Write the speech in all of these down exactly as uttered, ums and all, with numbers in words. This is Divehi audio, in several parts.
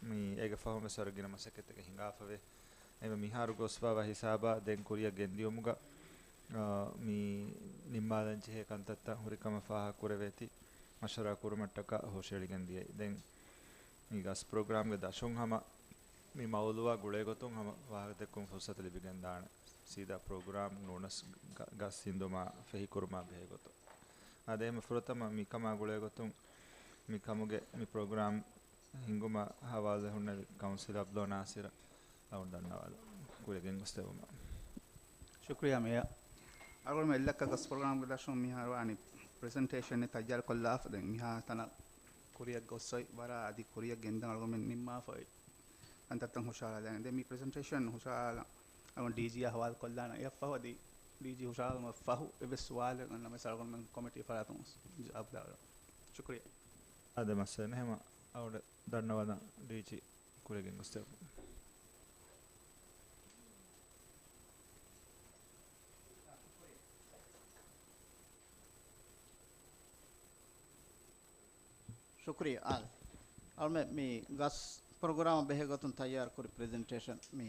މި އޭގެ ފަހުން ވެސް ވަރަށް ގިނަ މަސައްކަތްތަކެއް ހިނގާފަވޭ. އެމަ މިހާރު ގޮސްފާވާ ހިސާބާ ދެން ކުރިއަށް ގެންދިޔުމުގަ، އާ، މި ނިންމާލަން ޖެހޭ ކަންތައްތައް ހުރިކަމަށް ފާހަގަކުރެވޭތީ، މަޝްވަރާ ކުރުމަށްޓަކާ ހުށައެޅިގެން ދިޔައީ. ދެން މި ގަސް ޕްރޮގްރާމްގެ ދަށުން ހަމަ މި މައުލޫއާ ގުޅޭގޮތުން ހަމަ ވާހަކަދެއްކުން ފުރުސަތު ލިބިގެންދާނެ. ސީދާ ޕްރޮގްރާމް ނޫނަސް ގަ-، ގަސް އިންދުމާ ފެހިކުރުމާ ބެހޭގޮތުން. އާދެ، އެހެން ފުރަތަމަ މިކަމާ ގުޅޭގޮތުން މިކަމުގެ މި ޕްރޮގްރާމް ހިންގުމާ ހަވާލުވެ ހުންނެވި ކައުންސިލަރ އަބްދުﷲ ނާސިރަށް އަޅުގަނޑު ދަންނަވާލަން ކުރިޔަށް ގެންގޮސްދެއްވުމަށް. ޝުކުރިއްޔާ މޭޔަރ. އަޅުގަނޑު އެއްލައްކަ ގަސް ޕްރޮގްރާމްގެ ދަށުން މިހާރު ވާނީ ޕްރެޒެންޓޭޝަނެއް ތައްޔާރުކޮށްލާފަ. ދެން މިހާތަނަށް ކުރިޔަށް ގޮއްސޮތް ވަރަށް އަދި ކުރިޔަށް ގެންދަން އަޅުގަނޑުމެން ނިންމާފައި ކަންތައްތައް ހުށަހަޅާލަން. ދެން މި ޕްރެޒެންޓޭޝަން ހުށަހަޅާލަން އަޅުގަނޑު ޑީޖީއާ ހަވާލުކޮށްލާނަން. އެއަށްފަހު އަދި ޑީޖީ ހުށަހަޅުމަށްފަހު އެއްވެސް ސުވާލެއް ނަމަވެސް އަޅުގަނޑުމެން ކޮމިޓީ ފަރާތުން ޖަވާބު ދާނަން. ޝުކުރިއްޔާ. އާދެ، މައްސަލަ ނެހެމަ އަޅުގަނޑު ދަންނަވަން ޑީޖީ ކުރިޔަށް ގެންގޮސްދެއްވުން. ޝުކުރިއްޔާ. އާދެ، އަޅުމެން މި ގަސް ޕްރޮގްރާމަށް ބެހޭ ގޮތުން ތައްޔާރު ކުރި ޕްރެޒެންޓޭޝަން، މި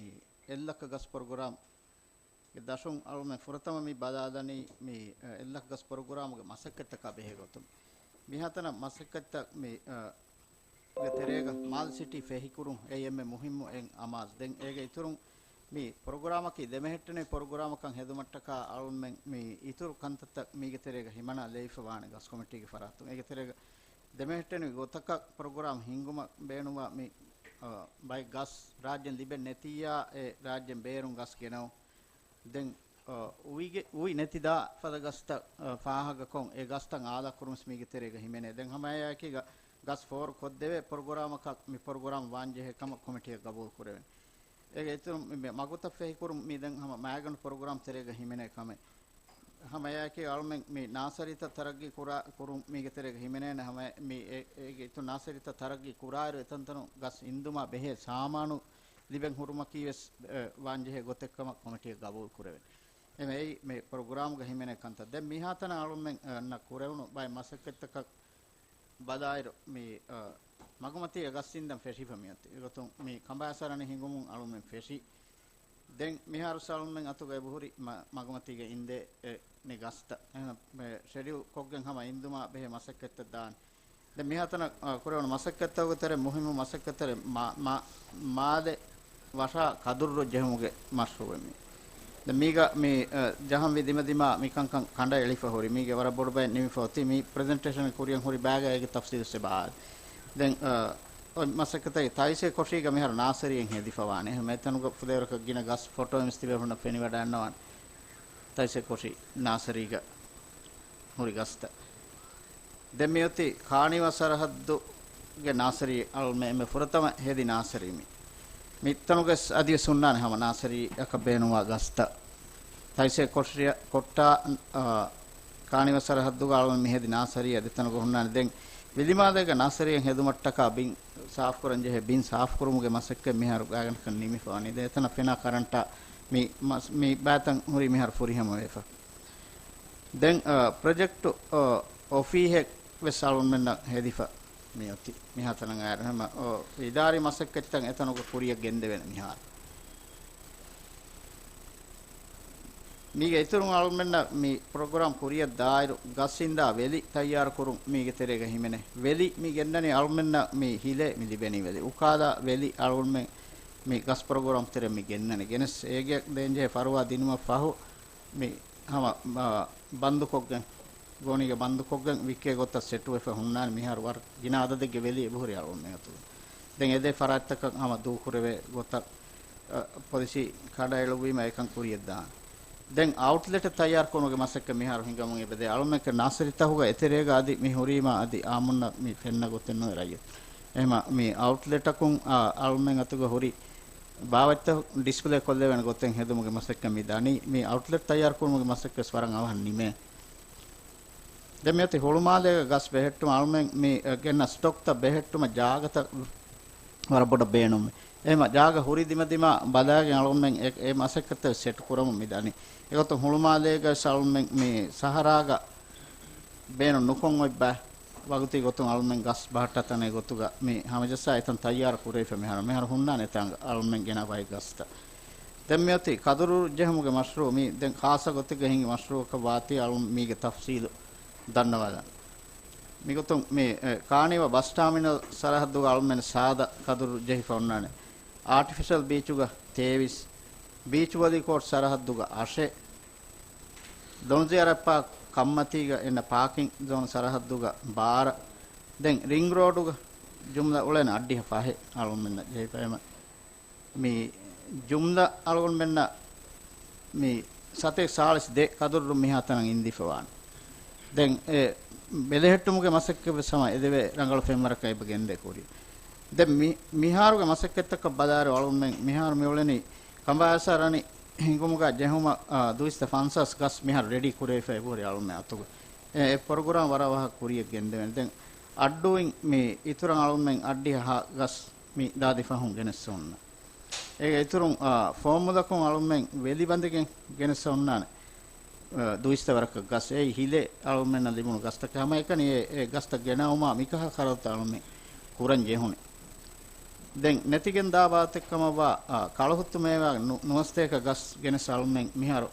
އެއްލައްކަ ގަސް ޕްރޮގްރާމްގެ ދަށުން އަޅުމެން ފުރަތަމަ މި ބަލާލަނީ މި، އެ، އެއްލައްކަ ގަސް ޕްރޮގްރާމުގެ މަސައްކަތްތަކާ ބެހޭ ގޮތުން. މިހާތަނަށް މަސައްކަތްތައް މި، އަ، ގެ ތެރޭގަ މާލެ ސިޓީ ފެހިކުރުން އެއީ އެންމެ މުހިއްމު އެއް އަމާޒު. ދެން އޭގެ އިތުރުން މި ޕްރޮގްރާމަކީ ދެމެހެއްޓެނިވި ޕްރޮގްރާމަކަށް ހެދުމަށްޓަކާ އަޅުންމެން މި އިތުރު ކަންތައްތައް މީގެ ތެރޭގަ ހިމަނާ ލެވިފަ ވާނެ ގަސް ކޮމިޓީގެ ފަރާތުން. އޭގެ ތެރޭގަ ދެމެހެއްޓެނިވި ގޮތަކަށް ޕްރޮގްރާމް ހިންގުމަށް ބޭނުންވާ މި، އަ، ބައެއް ގަސް ރާއްޖޭން ލިބެން ނެތިއްޔާ އެ ރާއްޖޭން ބޭރުން ގަސް ގެނައުން. ދެން، އަ، އުއިގެ-، އުއި ނެތިދާ ފަދަ ގަސްތައް، އަ، ފާހަގަކޮށް، އެ ގަސްތައް އާލާ ކުރުމަސް މީގެ ތެރޭގަ ހިމެނޭ. ދެން ހަމައެއާއެކީގަ ގަސް ފޯރު ކޮށްދެވޭ ޕްރޮގްރާމަކަށް މި ޕްރޮގްރާމް ވާންޖެހޭ ކަމަށް ކޮމިޓީއަށް ގަބޫލު ކުރެވެން. އޭގެ އިތުރުން މި މަގުތައް ފެހިކުރުން މި ދެން ހަމަ މައިގަނޑު ޕްރޮގްރާމް ތެރޭގަ ހިމެނޭ ކަމެއް. ހަމައެއާއެކީ އަޅުމެން މި ނާސަރީތައް ތަރައްގީ ކުރާ، ކުރުން މީގެ ތެރޭގަ ހިމެނޭނެ ހަމަ މި އެ-، އޭގެ އިތުރު ނާސަރީތައް ތަރައްގީ ކުރާއިރު އެތަންތަނުން ގަސް އިންދުމާ ބެހޭ ސާމާނު ލިބެން ހުރުމަކީ ވެސް، އެ، ވާންޖެހޭ ގޮތެއްކަމަށް ކޮމިޓީއަށް ގަބޫލު ކުރެވެން. އެމެ އެއީ މި ޕްރޮގްރާމްގަ ހިމެނޭ ކަންތައް. ދެން މިހާތަނަށް އަޅުމެން، އަ، ނަ ކުރެވުނު ބައެއް މަސައްކަތްތަކަށް ބަލާއިރު މި، އަ، މަގުމަތީގަ ގަސް އިންދަން ފެށިފަ މިއޮތީ. އެގޮތުން މި ކަނބާސް އަރަނި ހިނގުމުން އަޅުމެން ފެށި. ދެން މިހާރު އަޅުމެން އަތުގަ އެބަހުރި މަ-، މަގުމަތީގަ އިންދޭ އެ ނި ގަސްތައް. އެހެން މެ ޝެޑިއުލް ކޮށްގެން ހަމަ އިންދުމާ ބެހޭ މަސައްކަތްތައް ދާނެ. ދެން މިހާތަނަށް، އަ، ކުރެވުނު މަސައްކަތްތަކުގެ ތެރެ މުހިއްމު މަސައްކަތްތެރެ މާ-، މާ-، މާލެ ވަށާ ކަދުރު ޖެހުމުގެ މަޝްރޫއެއް މި. ދެން މީގަ މި، އަ، ޖަހަންވީ ދިމަދިމާ މި ކަންކަން ކަނޑައެޅިފަ ހުރި. މީގެ ވަރަށް ބޮޑު ބައެއް ނިމިފަ އޮތީ. މި ޕްރެޒެންޓޭޝަން ކުރިޔަށް ހުރި ބައިގަ އޭގެ ތަފްސީލު ސެބާ. ދެން، އަ، އޮތް މަސައްކަތަކީ ތައިސޭ ކޮށީގަ މިހާރު ނާސަރީއެއް ހެދިފަ ވާނެ. އެހެން އެތަނުގަ ފުދޭވަރަކަށް ގިނަ ގަސް ފޮޓޯ އެމްސް ތިބޭފުޅުންނަށް ފެނިވަޑައިންނަވާނެ. ތައިސޭ ކޮށީ ނާސަރީގަ ހުރި ގަސްތައް. ދެން މިއޮތީ ކާނިވަ ސަރަހައްދުގެ ނާސަރީ އަޅުމެ އެންމެ ފުރަތަމަ ހެދި ނާސަރީ މި. މިތަނުގަސް އަދިވެސް ހުންނާނެ ހަމަ ނާސަރީއަކަށް ބޭނުންވާ ގަސްތައް. ތައިސޭ ކޮށްރިއަ-، ކޮށްޓާ، އާ، ކާނިވަ ސަރަހައްދުގަ އަޅުމެ މި ހެދި ނާސަރީ އަދި އެތަނުގަ ހުންނާނެ. ދެން ވިލިމާލޭގަ ނާސަރީއެއް ހެދުމަށްޓަކާ ބިން ސާފުކުރަން ޖެހޭ ބިން ސާފުކުރުމުގެ މަސައްކަތް މިހާރު ގާތްގަނޑަކަށް ނިމިފަ ވަނީ. ދެން އެތަނަށް ފެނާ ކަރަންޓާ މި މަސް-، މި ބައިތައް ހުރީ މިހާރު ފުރިހަމަވެފަ. ދެން، އަ، ޕްރޮޖެކްޓު، އަ، އޮފީހެއް ވެސް އަޅުންމެންނަށް ހެދިފަ މިއޮތީ. މިހާތަނަށް އައިރު ހަމަ، އޮ، އިދާރީ މަސައްކަތްތައް އެތަނުގަ ކުރިޔަށް ގެންދެވޭނެ މިހާރު. މީގެ އިތުރުން އަޅުންމެންނަށް މި ޕްރޮގްރާމް ކުރިޔަށް ދާއިރު ގަސް އިންދާ ވެލި ތައްޔާރު ކުރުން މީގެ ތެރޭގަ ހިމެނޭ. ވެލި މި ގެންނަނީ އަޅުންމެންނަށް މި ހިލޭ މި ލިބެނީ ވެލި. އުކާލާ ވެލި އަޅުންމެން މި ގަސް ޕްރޮގްރާމް ތެރެ މި ގެންނަނީ. ގެނެސް އޭގެ ދޭންޖެހޭ ފަރުވާ ދިނުމަށް ފަހު މި ހަމަ، އާ، ބަންދުކޮށްގެން، ގޯނީގަ ބަންދުކޮށްގެން ވިއްކޭ ގޮތަށް ސެޓުވެފަ ހުންނާނެ. މިހާރު ވަރަށް ގިނަ އަދަދެއްގެ ވެލި އެބަހުރި އަޅުގަނޑުމެން އަތުގަ. ދެން އެދޭ ފަރާތްތަކަށް ހަމަ ދޫކުރެވޭ ގޮތަށް، އަ، ޕޮލިސީ ކަނޑައެޅުއްވީމަ އެކަން ކުރިޔަށްދާނެ. ދެން އައުޓްލެޓެއް ތައްޔާރުކުރުމުގެ މަސައްކަތް މިހާރު ހިނގަމުން އެބަދޭ. އަޅުމެންގެ ނާސަރީތަކުގަ އެތެރޭގަ އަދި މި ހުރީމާ އަދި އާއްމުންނަށް މި ފެންނަ ގޮތެއް ނުވޭ ރައްޔިތު. އެހެމަ މި އައުޓްލެޓަކުން، އާ، އަޅުމެން އަތުގަ ހުރި ބާވަތްތައް ޑިސްޕްލޭ ކޮށްލެވޭނެ ގޮތެއް ހެދުމުގެ މަސައްކަތް މި ދަނީ. މި އައުޓްލެޓް ތައްޔާރުކުރުމުގެ މަސައްކަތް ވަރަށް އަވަހަށް ނިމޭ. ދެން މިއޮތީ ހުޅުމާލޭގަ ގަސް ބެހެއްޓުމަށް އަޅުމެން މި، އެ، ގެންނަ ސްޓޮކްތައް ބެހެއްޓުމަށް ޖާގަތައް ވަރަށް ބޮޑަށް ބޭނުންވޭ. އެހެމަ ޖާގަ ހުރި ދިމަދިމާ ބަލާގެން އަޅުމެން އެ، އެ މަސައްކަތްތައް ސެޓް ކުރަމުން މި ދަނީ. އެގޮތުން ހުޅުމާލޭގަ ވެސް އަޅުމެން މި ސަހަރާގަ ބޭނުން ނުކޮށް އޮތް ބައެއް ވަގުތީ ގޮތުން އަޅުމެން ގަސް ބަހައްޓާ ތަނެއް ގޮތުގަ މި ހަމަޖައްސާ އެތަން ތައްޔާރު ކުރެވިފަ މިހާރު، މިހާރު ހުންނާނެ އެތާނގަ އަޅުމެން ގެނައި ބައެއް ގަސްތައް. ދެން މިއޮތީ ކަދުރު ޖެހުމުގެ މަޝްރޫޢު. މި ދެން ޚާއްޞަ ގޮތެއްގަ ހިނގި މަޝްރޫޢަކަށް ވާތީ އަޅުން މީގެ ތަފްސީލު ދަންނަވާލަން. މިގޮތުން މި، އެ، ކާނީވާ ބަސް ޓާމިނަލް ސަރަހައްދުގަ އަޅުމެން ސާދަ ކަދުރު ޖެހިފަ އޮންނާނެ. އާޓިފިޝަލް ބީޗުގަ ތޭވީސް، ބީޗް ވޮލީ ކޯޓް ސަރަހައްދުގަ އަށެއް، ދޮނުޒިޔާރަތްޕާކް ކަންމަތީގަ އިންނަ ޕާކިން ޒޯން ސަރަހައްދުގަ ބާރަ، ދެން ރިންގް ރޯޑުގަ ޖުމްލަ އުޅެން އައްޑިހަ ފަހެއް އަޅުގަނޑުމެންނަށް ޖެހިފައިމަ. މި ޖުމްލަ އަޅުގަނޑުމެންނަށް މި ސަތޭކަ ސާޅީސް ދެ ކަދުރު މިހާތަނަށް އިންދިފަވާނެ. ދެން އެ ބެލެހެއްޓުމުގެ މަސައްކަތް ވެސް ހަމަ އެދެވޭ ރަނގަޅު ފެންވަރަކަށް އެބަ ގެންދޭ ކުރި. ދެން މި، މިހާރުގެ މަސައްކަތްތަކަށް ބަލާއިރު އަޅުމެން މިހާރު މި އުޅެނީ ކަނބާސް ރަނި ހިނގުމުގަ ޖެހުމަށް، އާ، ދުއިސައްތަ ފަންސާސް ގަސް މިހާރު ރެޑީ ކުރެވިފަ އެބަހުރި އަޅުމެން އަތުގަ. އެ، އެ ޕްރޮގްރާމް ވަރަށް ވަހަށް ކުރިޔަށް ގެންދެވޭނެ. ދެން އައްޑޫއިން މި އިތުރަށް އަޅުމެން އައްޑިހަ ހަ ގަސް މި ދާދި ފަހުން ގެނެއްސަ އޮންނަ. އޭގެ އިތުރުން، އާ، ފޯމުލަކުން އަޅުމެން ވެލި ބަނދެގެން ގެނެއްސަ އޮންނާނެ. އާ، ދުއިސައްތަ ވަރަކަށް ގަސް. އެއީ ހިލޭ އަޅުމެންނަށް ލިބުނު ގަސްތަކެއް. ހަމައެކަނި އެ، އެ ގަސްތައް ގެނައުމާ މިކަހަލަ ޚަރަދުތައް އަޅުމެން ކުރަން ޖެހުނީ. ދެން ނެތިގެން ދާ ބާވަތެއް ކަމަށްވާ، އާ، ކަޅުހުއްތު މޭވާގެ ނު، ނުވަސަތޭކަ ގަސް ގެނެސް އަޅުމެން މިހާރު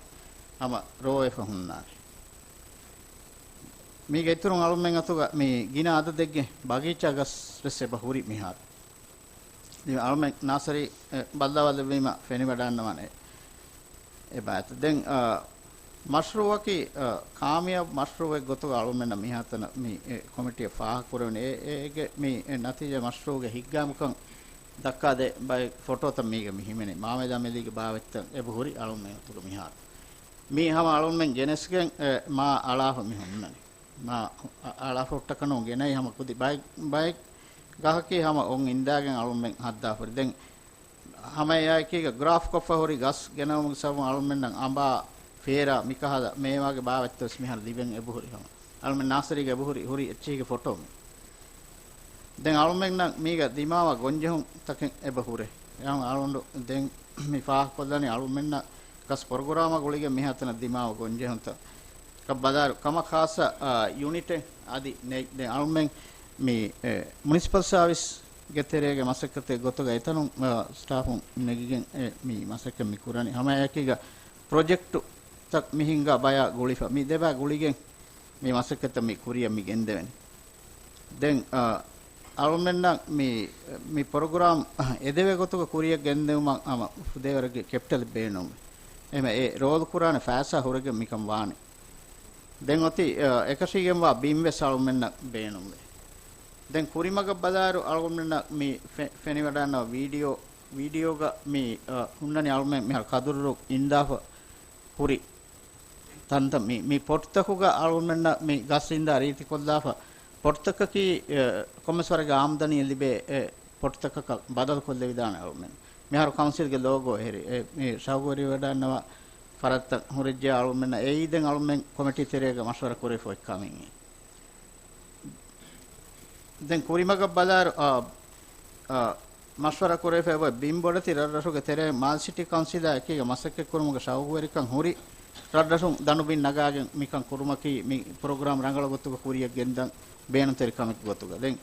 ހަމަ ރޯވެފަ ހުންނާނެ. މީގެ އިތުރުން އަޅުމެން އަތުގަ މި ގިނަ އަދަދެއްގެ ބަގީޗާ ގަސް ވެސް އެބަ ހުރި މިހާރު. ދިވެ އަޅުމެން ނާސަރީ، އެ، ބައްލަވާލެއްވީމަ ފެނިވަޑާންނަވާނެ އެ ބާތަ. ދެން، އާ، މަޝްރޫއަކީ، އާ، ކާމިޔާބު މަޝްރޫއެއް ގޮތުގަ އަޅުމެންނަށް މިހާތަނަށް މި، އެ، ކޮމިޓީއަށް ފާހަގަކުރެވުނީ. އެ، އޭގެ މި، އެ، ނަތީޖާ މަޝްރޫގެ ހިތްގައިމުކަން ދައްކާދޭ ބައެއް ފޮޓޯތައް މީގަ މި ހިމެނޭ. މާމެލާ މެލީގެ ބާވަތްތައް އެބަހުރި އަޅުމެން އަތުގަ މިހާރު. މީ ހަމަ އަޅުމެން ގެނެސްގެން، އެ، މާ އަޅާފަ މި ހުންނަނީ. މާ އަ، އަޅާފަ ހުއްޓަކަށް ނޫން ގެނައީ ހަމަ ކުދި ބައެއް، ބައެއް ގަހަކީ ހަމަ އޮން އިންދާގެން އަޅުމެން ހައްދާފަ ހުރި. ދެން ހަމަ އެއާއެކީގަ ގްރާފް ކޮށްފަ ހުރި ގަސް ގެނައުމުގެ ސަބަބުން އަޅުމެންނަށް އަނބާ، ފޭރާ މިކަހަލަ މޭވާގެ ބާވަތްތައް ވެސް މިހާރު ލިބެން އެބަހުރި ހަމަ. އަޅުމެން ނާސަރީގަ އެބަހުރި، ހުރި އެއްޗެހިގެ ފޮޓޯ މީ. ދެން އަޅުމެންނަށް މީގަ ދިމާވާ ގޮންޖެހުންތަކެއް އެބަ ހުރޭ. އެހެން އަޅުގަނޑު ދެން މި ފާހަގަކޮށްލަނީ އަޅުމެންނަށް ގަސް ޕްރޮގްރާމާ ގުޅިގެން މިހާތަނަށް ދިމާވާ ގޮންޖެހުންތައް. ކަ ބަލާއިރު ކަމަށް ޚާއްޞަ، އާ، ޔުނިޓެއް އަދި ނެތް. ދެން އަޅުމެން މި، އެ، މުނިސިޕަލް ސާވިސްގެ ތެރޭގެ މަސައްކަތެއް ގޮތުގަ އެތަނުން، އާ، ސްޓާފުން ނެގިގެން އެ މި މަސައްކަތް މި ކުރަނީ. ހަމައެކީގަ ޕްރޮޖެކްޓުތައް މި ހިންގާ ބަޔާ ގުޅިފަ މި ދެބަޔާ ގުޅިގެން މި މަސައްކަތްތައް މި ކުރިއަށް މި ގެންދެވެނީ. ދެން، އަ، އަޅުމެންނަށް މި، މި ޕްރޮގްރާމް އެދެވޭ ގޮތުގަ ކުރިއަށް ގެންދެވުމަށް ހަމަ ފުދޭވަރެއްގެ ކެޕިޓަލެއް ބޭނުންވޭ. އެހެން އެ ރޯލް ކުރާނެ ފައިސާ ހުރެގެން މިކަން ވާނެ. ދެން އޮތީ، އަ، އެކަށީގެންވާ ބިން ވެސް އަޅުމެންނަށް ބޭނުންވޭ. ދެން ކުރިމަގަށް ބަލާއިރު އަޅުގަނޑުމެންނަށް މި ފެ، ފެނިވަޑާންނަ ވީޑިއޯ، ވީޑިއޯގަ މި، އަ، ހުންނަނީ އަޅުމެން މިހާރު ކަދުރު އިންދާފަ ހުރި ތަންތަން މި، މި ޕޮޓްތަކުގަ އަޅުމެންނަށް މި ގަސް އިންދާ ރީތިކޮށްލާފަ، ޕޮޓްތަކަކީ، އެ، ކޮންމެސް ވަރެއްގެ އާމްދަނީ ލިބޭ، އެ، ޕޮޓްތަކަކަށް ބަދަލުކޮށްލެވިދާނެ އަޅުމެން. މިހާރު ކައުންސިލްގެ ލޯގޯ އެހެރި. އެ، މި ޝައުގުވެރިވެވަޑައިންނަވާ ފަރާތްތައް ހުރެއްޖެ އަޅުމެންނަށް އެއީ ދެން އަޅުމެން ކޮމިޓީ ތެރޭގަ މަޝްވަރާ ކުރެފަ އޮތް ކަމެއް. ދެން ކުރިމަގަށް ބަލާއިރު، އާ، އާ، މަޝްވަރާ ކުރެވިފައި އޮތް ބިން ބޮޑެތި ރަށްރަށުގެ ތެރޭ މާލެ ސިޓީ ކައުންސިލާ އެކީގަ މަސައްކަތްކުރުމުގެ ޝައުގުވެރިކަން ހުރި ރަށްރަށުން ދަނޑުބިން ނަގާގެން މިކަން ކުރުމަކީ މި ޕްރޮގްރާމް ރަނގަޅު ގޮތުގަ ކުރިއަށް ގެންދަން ބޭނުންތެރި ކަމެއްގެ ގޮތުގަ. ދެން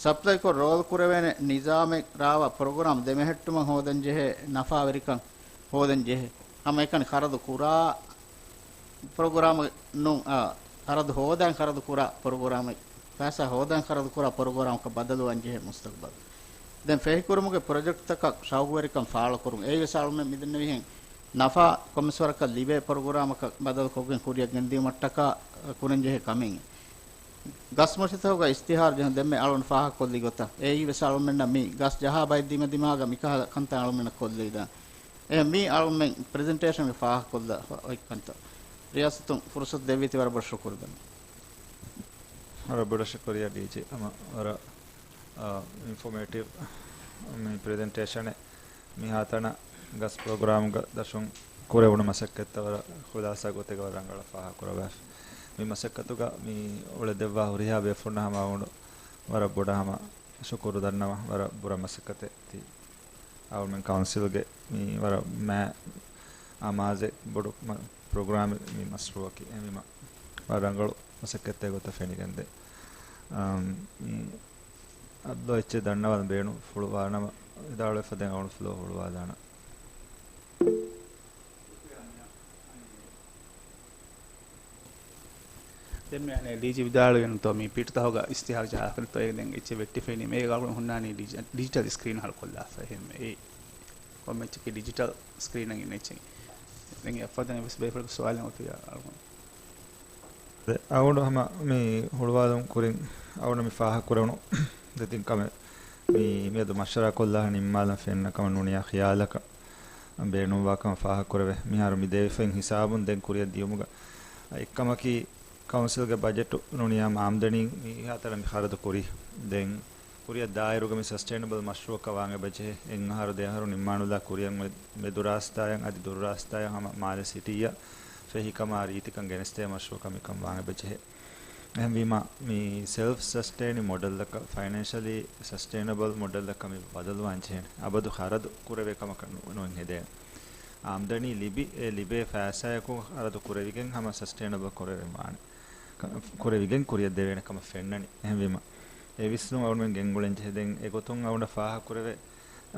ސަޕްލައިކޮށް ރޯލް ކުރެވޭނެ ނިޒާމެއް ރާވާ ޕްރޮގްރާމް ދެމެހެއްޓުމަށް ހޯދަން ޖެހޭ، ނަފާވެރިކަން ހޯދަން ޖެހޭ. ހަމައެކަނި ޚަރަދު ކުރާ ޕްރޮގްރާމެއް ނޫން، އާ، ޚަރަދު ހޯދަން ޚަރަދު ކުރާ ޕްރޮގްރާމެއް، ފައިސާ ހޯދަން ޚަރަދު ކުރާ ޕްރޮގްރާމަކަށް ބަދަލުވާން ޖެހޭ މުސްތަގުބަލު. ދެން ފެހިކުރުމުގެ ޕްރޮޖެކްޓްތަކަށް ޝައުގުވެރިކަން ފާޅުކުރުން. އެއީވެސް އަޅުމެން މިދެންނެވިހެން ނަފާ ކޮންމެސް ވަރަކަށް ލިބޭ ޕްރޮގްރާމަކަށް ބަދަލުކޮށްގެން ކުރިއަށް ގެންދިއުމަށްޓަކާ ކުރަންޖެހޭ ކަމެއް. ގަސްމުށިތަކުގަ އިސްތިހާރު ޖެހުން ދެންމެ އަޅުން ފާހަގަކޮށްލި ގޮތަށް. އެއީވެސް އަޅުމެންނަށް މި ގަސް ޖަހާ ބައެއް ދިމަދިމާގަ މިކަހަލަ ކަންތައް އަޅުމެންނަށް ކޮށްލެވިދާނެ. އެ މީ އަޅުމެން ޕްރެޒެންޓޭޝަންގެ ފާހަގަކޮށްލާ އޮތްކަންތައް. ރިޔާސަތުން ފުރުސަތު ދެއްވީތީ ވަރަށް ބޮޑަށް ޝުކުރު ދަން. ވަރަށް ބޮޑަށް ޝުކުރިއްޔާ ޑީޖީ. ހަމަ ވަރަށް، އާ، އިންފޮމޭޓިވް މި ޕްރެޒެންޓޭޝަނެއް. މިހާތަނަށް ގަސް ޕްރޮގްރާމްގަ ދަށުން ކުރެވުނު މަސައްކަތްތައް ވަރަށް ޚުލާސާ ގޮތެއްގަ ވަރަށް ރަނގަޅަށް ފާހަގަކުރައްވާފި. މި މަސައްކަތުގަ މި އުޅެދެއްވާ ހުރިހާ ބޭފުޅުންނަށް ހަމަ އަޅުގަނޑު ވަރަށް ބޮޑަށް ހަމަ ޝުކުރު ދަންނަވަން. ވަރަށް ބުރަ މަސައްކަތެއް ތި އަޅުމެން ކައުންސިލްގެ މި ވަރަށް މާ އަމާޒެއް ބޮޑު މަ، ޕްރޮގްރާމެއް މި މަޝްރޫއަކީ. އެހެންވީމަ ވަރަށް ރަނގަޅު މަސައްކަތެއް ގޮތަށް ފެނިގެންދޭ. އާ، މި އަދުލޯ އެއްޗެއް ދަންނަވާލަން ބޭނުންފުޅުވާނަމަ، ވިދާޅުވެފަ ދެން އަޅުގަނޑު ފްލޯ ހުޅުވާލާނަން. ދެން މި އަނެއް ޑީޖީ ވިދާޅުވި ނުތޯ، މި ޕީޓު ތަހުގަ އިސްތިހާރު ޖަހާފަ ނުތޯ، އޭގެ ދެން އެއްޗެއް ވެއްޓިފައިނީ. މޭގަ އަޅުގަނޑު ހުންނާނީ ޑިޖި-، ޑިޖިޓަލް ސްކްރީން ހަރުކޮށްލާފަ. އެހެން އެ ކޮންމެ އެއްޗަކީ ޑިޖިޓަލް ސްކްރީނަށް އިންނަ އެއްޗެއް. ދެން އެއަށްފަހު ދެން އެއްވެސް ބޭފުޅަކު ސުވާލެއް އޮތީ އަޅުގަނޑު. އަޅުގަނޑު ހަމަ މި ހުޅުވާލުން ކުރިން އަޅުގަނޑު މި ފާހަގަކުރެވުނު ދެތިން ކަމެއް މި، މިއަދު މަޝްވަރާ ކޮށްލާ ނިންމާލަން ފެންނަ ކަމަށް ނޫނިޔާ ޚިޔާލަކަށް ބޭނުންވާ ކަމަށް ފާހަގަކުރެވޭ. މިހާރު މި ދެވިފައި ހިސާބުން ދެން ކުރިއަށް ދިޔުމުގަ އެއްކަމަކީ، ކައުންސިލްގެ ބަޖެޓު ނޫނިޔާ އާމްދަނީ މިހާތަނަށް މި ޚަރަދު ކުރީ. ދެން ކުރިއަށް ދާއިރުގަ މި ސަސްޓެއިނަބަލް މަޝްރޫއަކަށް ވާން އެބަޖެހޭ. އެއް އަހަރު ދެ އަހަރު ނިންމާނުލާ ކުރިއަށް މެ-، މެދު ރާސްތާއަށް އަދި ދުރު ރާސްތާއަށް ހަމަ މާލެ ސިޓީއަށް ފެހި ކަމާ ރީތިކަން ގެނެސްދޭ މަޝްރޫއަކަށް މިކަން ވާން އެބަޖެހޭ. އެހެންވީމަ، މި ސެލްފް ސަސްޓެއިނި މޮޑެލްއަކަށް، ފައިނޭންޝަލީ ސަސްޓެއިނަބަލް މޮޑެލްއަކަށް މި ބަދަލުވާން ޖެހޭނެ. އަބަދު ޚަރަދު ކުރެވޭ ކަމަކަށް ނު-، ނުއެއް ހެދޭނެ. އާމްދަނީ ލިބި، އެ ލިބޭ ފައިސާއަކުން ޚަރަދު ކުރެވިގެން ހަމަ ސަސްޓެއިނަބަލް ކުރެވެން ވާނެ. ކަ-، ކުރެވިގެން ކުރިއަށް ދެވޭނެ ކަމަށް ފެންނަނީ. އެހެންވީމަ، އެ ވިސްނުން އަޅުމެން ގެންގުޅެން ޖެހޭ. ދެން އެގޮތުން އަޅުގަނޑަށް ފާހަގަކުރެވޭ،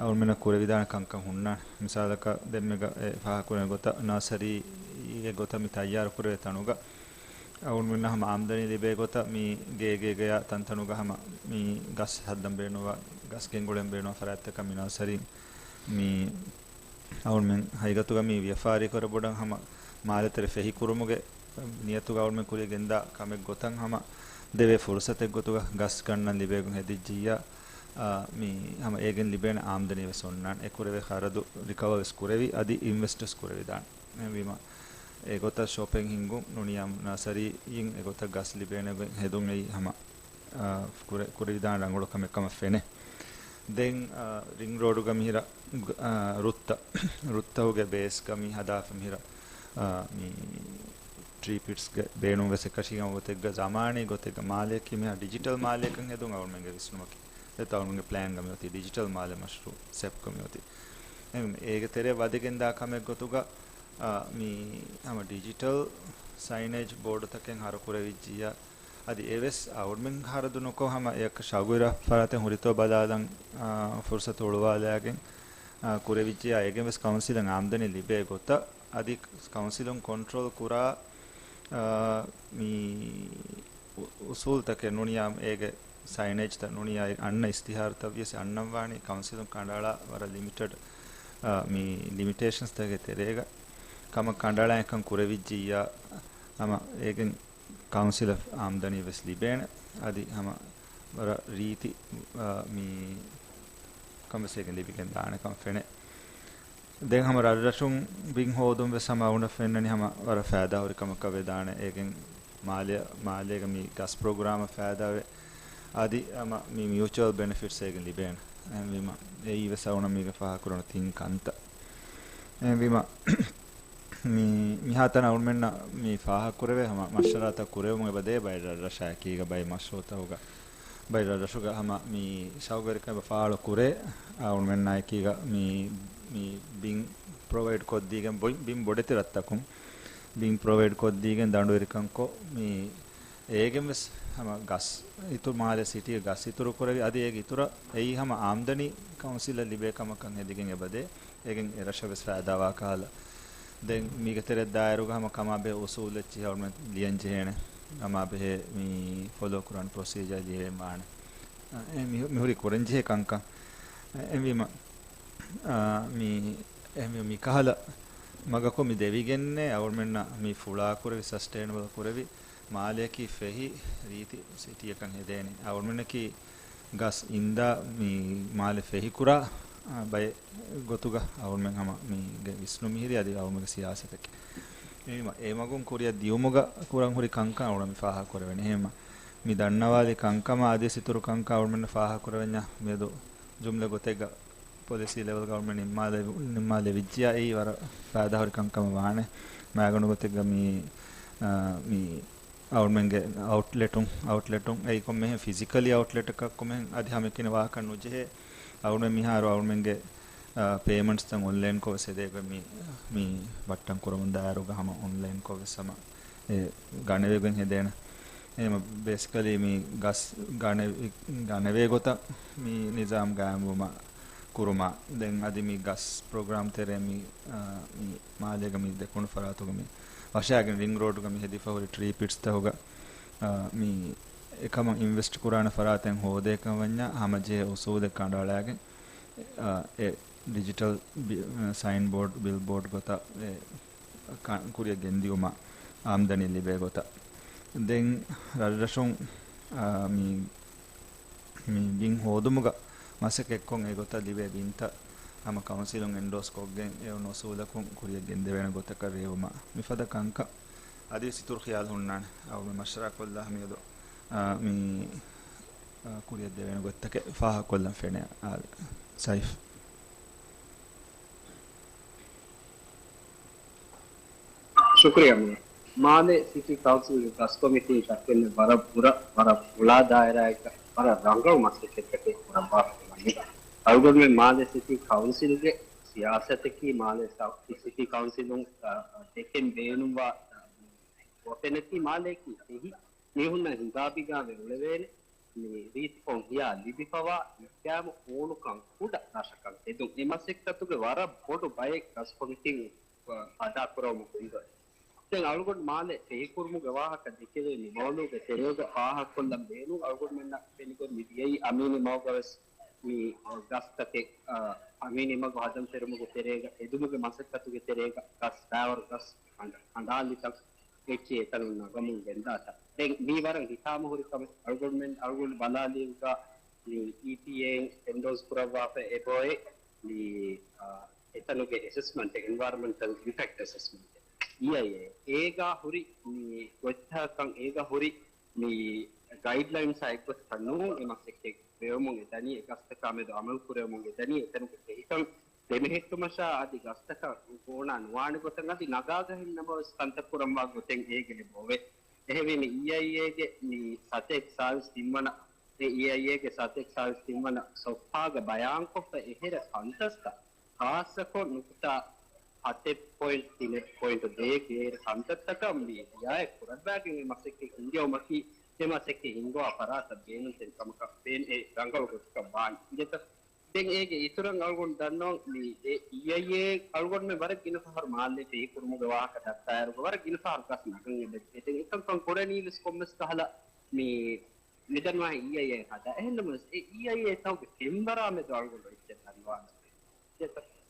އަޅުމެންނަށް ކުރެވިދާނެ ކަންކަން ހުންނާނެ. މިސާލަކަށް، ދެންމެގަ އެ ފާހަގަކުރެވޭ ގޮތަށް، ނާސަރީ އެ ގޮތަށް މި ތައްޔާރު ކުރެވޭ ތަނުގަ އަޅުމެންނަށް ހަމަ އާމްދަނީ ލިބޭ ގޮތަށް މި ގޭ ގޭގަޔާ ތަންތަނުގަ ހަމަ މި ގަސް ހައްދަން ބޭނުންވާ، ގަސް ގެންގުޅެން ބޭނުންވާ ފަރާތްތަކަށް މި ނާސަރީ މި އަޅުމެން ހަގީގަތުގަ މި ވިޔަފާރި ކުރެ ބޮޑަށް ހަމަ މާލެތެރެ ފެހިކުރުމުގެ ނިޔަތުގަ އަޅުމެން ކުރިއަށް ގެންދާ ކަމެއް ގޮތަށް ހަމަ ދެވޭ ފުރުސަތެއް ގޮތުގަ ގަސް ގަންނަން ލިބޭގޮތް ހެދިއްޖިއްޔާ، އާ، މި ހަމަ އޭގެން ލިބޭނެ އާމްދަނީ ވެސް އޮންނާނެ. އެ ކުރެވޭ ޚަރަދު ރިކަވަރ ވެސް ކުރެވި، އަދި އިންވެސްޓް ވެސް ކުރެވިދާނެ. އެހެންވީމަ، އެގޮތަށް ޝޮޕެއް ހިންގުން ނޫނިޔާ ނާސަރީއިން އެގޮތަށް ގަސް ލިބޭނެ ގޮތް ހެދުން އެއީ ހަމަ، އާ، ކުރެ-، ކުރެވިދާނެ ރަނގަޅު ކަމެއް ކަމަށް ފެނޭ. ދެން، އާ، ރިންގް ރޯޑުގަ މިހިރަ، އާ، ރުއްތަ، ރުއްތަހުގެ ބޭސްގަ މި ހަދާފަ މިހިރަ، އާ، މި ޓްރީޕިޓްސްގެ ބޭނުން ވެސް އެކަށީގެން ގޮތެއްގަ ޒަމާނީ ގޮތެއްގަ މާލެއަކީ މިހާ ޑިޖިޓަލް މާލެއަކަށް ހެދުން އަޅުމެންގެ ވިސްނުމަކީ. ދެތަ އަޅުމެންގެ ޕްލޭންގަ މިއޮތީ ޑިޖިޓަލް މާލެ މަޝްރޫއު ސެޕްކޮ މިއޮތީ. އެހެން އޭގެ ތެރެ ވަދެގެން ދާ ކަމެއް ގޮތުގަ، އާ، މި ހަމަ ޑިޖިޓަލް ސައިނޭޖް ބޯޑުތަކެއް ހަރު ކުރެވިއްޖިއްޔާ، އަދި އެވެސް އަޅުމެން ހަރަދު ނުކޮށް ހަމަ އެއަކަށް ޝައުގުވެރި ފަރާތެއް ހުރިތޯ ބަލާލަން، އާ، ފުރުސަތު ހުޅުވާލައިގެން، އާ، ކުރެވިއްޖިއްޔާ، އޭގެން ވެސް ކައުންސިލަށް އާމްދަނީ ލިބޭ ގޮތަށް، އަދި ކައުންސިލުން ކޮންޓްރޯލް ކުރާ، އާ، މި އު-، އުސޫލްތަކެއް ނޫނިޔާ އޭގެ ސައިނޭޖްތައް ނޫނިޔާ އަންނަ އިސްތިހާރުތައް ވިޔަސް އަންނަން ވާނީ ކައުންސިލުން ކަނޑައަޅާ ވަރަށް ލިމިޓެޑް، އާ، މި ލިމިޓޭޝަންސްތަކެއް ތެރޭގަ ކަމަށް ކަނޑައަޅާ އެކަން ކުރެވިއްޖިއްޔާ، ހަމަ އޭގެން ކައުންސިލަށް އާމްދަނީ ވެސް ލިބޭނެ. އަދި ހަމަ ވަރަށް ރީތި، އާ، މި ކަން ވެސް އޭގެން ލިބިގެން ދާނެ ކަމަށް ފެނޭ. ދެން ހަމަ ރަށްރަށުން ބިން ހޯދުން ވެސް ހަމަ އަޅުގަނޑަށް ފެންނަނީ ހަމަ ވަރަށް ފައިދާހުރި ކަމަކަށް ވެދާނެ. އޭގެން މާލެ-، މާލޭގަ މި ގަސް ޕްރޮގްރާމަށް ފައިދާވޭ. އަދި ހަމަ މި މިއުޗުއަލް ބެނެފިޓްސް އޭގެން ލިބޭނެ. އެހެންވީމަ އެއީ ވެސް އަޅުގަނޑަށް މީގަ ފާހަގަކުރަން ތިން ކަންތައް. އެހެންވީމަ މި-، މިހާތަނަށް އަޅުމެންނަށް މި ފާހަގަކުރެވޭ ހަމަ މަޝްވަރާތައް ކުރެވުމުގެ އެބަދޭ ބައެއް ރަށްރަށާ އެކީގަ ބައެއް މަޝްރޫއުތަކުގަ ބައެއް ރަށްރަށުގަ ހަމަ މި ޝައުގުވެރިކަން އެބަ ފާޅު ކުރޭ، އަޅުމެންނާ އެކީގަ މި، މި ބިން ޕްރޮވައިޑް ކޮށްދީގެން ބޮ-، ބިން ބޮޑެތި ރަށްތަކުން ބިން ޕްރޮވައިޑް ކޮށްދީގެން ދަނޑުވެރިކަން ކޮށް، މި އޭގެން ވެސް ހަމަ ގަސް އިތު-، މާލެ ސިޓީގެ ގަސް އިތުރު ކުރެވި، އަދި އޭގެ އިތުރަށް އެއީ ހަމަ އާމްދަނީ ކައުންސިލަށް ލިބޭ ކަމަކަށް ހެދިގެން އެބަދޭ. އޭގެން އެރަށަށް ވެސް ފައިދާވާ ކަހަލަ. ދެން މީގެ ތެރެއަށް ދާއިރުގަ ހަމަ ކަމާބެހޭ އުސޫލެއްޗިހި އަޅުމެން ލިޔަން ޖެހޭނެ. ކަމާބެހޭ މި ފޮލޯ ކުރާނެ ޕްރޮސީޖާ ލިޔެވެން ވާނެ. އެ މި-، މިހުރީ ކުރަންޖެހޭ ކަންކަން. އެ-، އެހެންވީމަ، އާ، މި، އެ މި، މިކަހަލަ މަގަކު މި ދެވިގެންނޭ އަޅުމެންނަށް މި ފުޅާ ކުރެވި، ސަސްޓެއިނަބަލް ކުރެވި، މާލެއަކީ ފެހި ރީތި ސިޓީއަކަށް ހެދޭނެ. އަޅުމެންނަކީ ގަސް އިންދާ މި މާލެ ފެހިކުރާ، އާ، ބައެއް ގޮތުގަ އަޅުމެން ހަމަ މީގެ ވިސްނުން މިހިރީ އަދި އަޅުމެންގެ ސިޔާސަތަކީ. އެހެންވީމަ، އެ މަގުން ކުރިއަށް ދިޔުމުގަ ކުރަން ހުރި ކަންކަން އަޅުގަނޑު މި ފާހަގަ ކުރެވެނީ. އެހެންވީމަ، މި ދަންނަވާލި ކަންކަމާ އަދިވެސް އިތުރު ކަންކަން އަޅުމެންނަށް ފާހަގަ ކުރެވެންޏާ މިއަދު ޖުމްލަ ގޮތެއްގަ ޕޮލިސީ ލެވެލްގަ އަޅުމެން ނިންމާލެ-، ނިންމާލެވިއްޖިއްޔާ އެއީ ވަރަށް ފައިދާހުރި ކަންކަމެއް ވާނެ. މައިގަނޑު ގޮތެއްގަ މި، އާ، މި އަޅުމެންގެ އައުޓްލެޓުން، އައުޓްލެޓުން އެއީ ކޮންމެހެން ފިޒިކަލީ އައުޓްލެޓަކަށް ކޮންމެހެން އަދި ހަމައެކަނި ވާކަށް ނުޖެހޭ. އަޅުމެން މިހާރު އަޅުމެންގެ، އާ، ޕޭމަންޓްސްތައް އޮންލައިންކޮށް ވެސް ހެދޭގޮތް މި، މި ބައްޓަން ކުރަމުން ދާއިރުގަ ހަމަ އޮންލައިންކޮށް ވެސް ހަމަ އެ ގަނެވެގެން ހެދޭނެ. އެހެން ބޭސިކަލީ މި ގަސް ގަނެ-، ގަނެވޭ ގޮތަށް މި ނިޒާމް ގާއިމްވުމަށް ކުރުމަށް. ދެން އަދި މި ގަސް ޕްރޮގްރާމް ތެރޭ މި، އާ، މި މާލޭގަ މި ދެކުނު ފަރާތުގަ މި ވަށާގެން ރިންގް ރޯޑުގަ މި ހެދިފަ ހުރި ޓްރީ ޕިޓްސްތަކުގަ، އާ، މި އެކަމަށް އިންވެސްޓް ކުރާނެ ފަރާތެއް ހޯދޭކަން ވަންޏާ ހަމަޖެހޭ އުސޫލެއް ކަނޑައަޅާގެން، އާ، އެ ޑިޖިޓަލް ބި-، ސައިން ބޯޑް، ބިލް ބޯޑް ގޮތަށް އެ ކަ-، ކުރިއަށް ގެންދިއުމަށް އާމްދަނީ ލިބޭ ގޮތަށް. ދެން ރަށްރަށުން، އާ، މި، މި ބިން ހޯދުމުގަ މަސައްކަތްކޮށް އެ ގޮތަށް ލިބޭ ބިންތައް ހަމަ ކައުންސިލުން އެންޑޯސް ކޮށްގެން އެ އޮންނަ އުސޫލަކުން ކުރިއަށް ގެންދެވޭނެ ގޮތަކަށް ރޭވުމަށް. މިފަދަ ކަންކަން އަދިވެސް އިތުރު ޚިޔާލު ހުންނާނެ. އަޅުގަނޑު މަޝްވަރާ ކޮށްލާ މިއަދު، އާ، މި، އާ، ކުރިއަށް ދެވޭނެ ގޮތްތަކެއް ފާހަގަކޮށްލަން ފެނޭ. އާ، ސައިފް. ޝުކުރިއްޔާ މުނި. މާލެ ސިޓީ ކައުންސިލްގެ ގަސް ކޮމިޓީ ދައްކެން ވަރަށް ބުރަ، ވަރަށް ފުޅާ ދާއިރާއެއްގަ ވަރަށް ރަނގަޅު މަސައްކަތްތަކެއް ކުރައްވާފަ ވަނީ. އަޅުގަނޑުމެން މާލެ ސިޓީ ކައުންސިލްގެ ސިޔާސަތަކީ މާލެ ސައުތު ސިޓީ ކައުންސިލުން، އަ، ދެކެން ބޭނުންވާ، އަ، ގޮތެއް ނެތި މާލެއަކީ އެހި މީހުންނަށް ހިނގާބިގާ ވެ އުޅެވޭނެ މި ރީތިކޮށް ހިޔާ ލިބިފަވާ މިކައިމު އޫނުކަން ކުޑަ ރަށަކަށް ހެދުން. އެ މަސައްކަތުގެ ވަރަށް ބޮޑު ބައެއް ގަސް ކޮމިޓީން އަދާކުރައްވަމުން ގެންދަވަނީ. ދެން އަޅުގަނޑު މާލެ ފެހިކުރުމުގެ ވާހަކަ ދެކެވޭ މި މައުޟޫގެ ތެރޭގަ ފާހަގަކޮށްލަން ބޭނުން. އަޅުގަނޑުމެންނަށް ފެނިގޮތް މި ދިޔައީ އަމީނީ މަގުގަވެސް މި ގަސްތަކެއް، އަ، އަމީނީ މަގު ހަދަން ފެރުމުގެ ތެރޭގަ، ހެދުމުގެ މަސައްކަތުގެ ތެރޭގަ ގަސް ބައިވަރު ގަސް ކަނޑ-، ކަނޑާލިތައް އެއްޗެއް އެތަނުން ނަގަމުން ގެންދާތަން. ދެން މީ ވަރަށް ހިތާމަހުރި ކަމެއް. އަޅުގަނޑުމެން، އަޅުގަނޑު ބަލާލިއިރުގަ މި އީޕީއޭއިން އެންޑޯސް ކުރައްވާފަ އެބައޮތް މި، އާ، އެތަނުގެ އެސެސްމަންޓެއް، އެންވަޔަރަމެންޓަލް އިމްޕެކްޓް އެސެސްމަންޓެއް، އީއައިއޭ. އޭގާ ހުރި މި ގޮތްތަކަކަށް އޭގާ ހުރި މި ގައިޑްލައިންސްއާ އެއްގޮތަކަށް ނޫން އެ މަސައްކަތް ވެވެމުން އެ ދަނީ، އެ ގަސްތަކާ މެދު އަމަލު ކުރެވެމުން އެ ދަނީ، އެތަނުގެ ފެހިކަން ދެމެހެއްޓުމަށާ އަދި ގަސްތަކަށް ގޯނާ ނުވާނެ ގޮތަށް އަދި ނަގާގަހެއް ނަމަވެސް ކަންތައް ކުރަންވާ ގޮތެއް އޭގެ ލިބި އޮވޭ. އެހެންވީމަ އީއައިއޭގެ މި ސަތޭކަ ސާޅީސް ތިންވަނަ، އެ އީއައިއޭގެ ސަތޭކަ ސާޅީސް ތިންވަނަ ސޮފްހާގަ ބަޔާންކޮށްފަ އެހެރަ ކަންތައްތައް ޚާއްޞަކޮށް ނުކުތާ ހަތެއް ޕޮއިންޓް ތިނެއް ޕޮއިންޓް ދޭއްގެ އެހެރަ ކަންތައްތަކަށް މި ރިއާޔަތް ކުރައްވާގެން އެ މަސައްކަތް ހިންގެވުމަކީ އެ މަސައްކަތް ހިންގަވާ ފަރާތަށް ބޭނުންތެރި ކަމަކަށް ފެން އެ ރަނގަޅު ގޮތަކަށް ވާން އިނގޭތަ؟ ދެން އޭގެ އިތުރަށް އަޅުގަނޑު ދަންނަވަން މި އެ އީއައިއޭ އަޅުގަނޑުމެން ވަރަށް ގިނަ ފަހަރު މާލެ ފެހިކުރުމުގެ ވާހަކަ ދައްކާއިރުގަ ވަރަށް ގިނަ ފަހަރު ގަސް ނަގަން އެބަ ދެ-، ދެން އެކަންކަން ކުރަނީވެސް ކޮންމެސް ކަހަލަ މި މިދަންވާހެން އީއައިއޭ ހަދާ. އެހެންނަމަވެސް އެ އީއައިއޭ ތަކުގެ ފެންވަރާ މެދު އަޅުގަނޑު އެއްޗެއް ދަންނަވާނެ.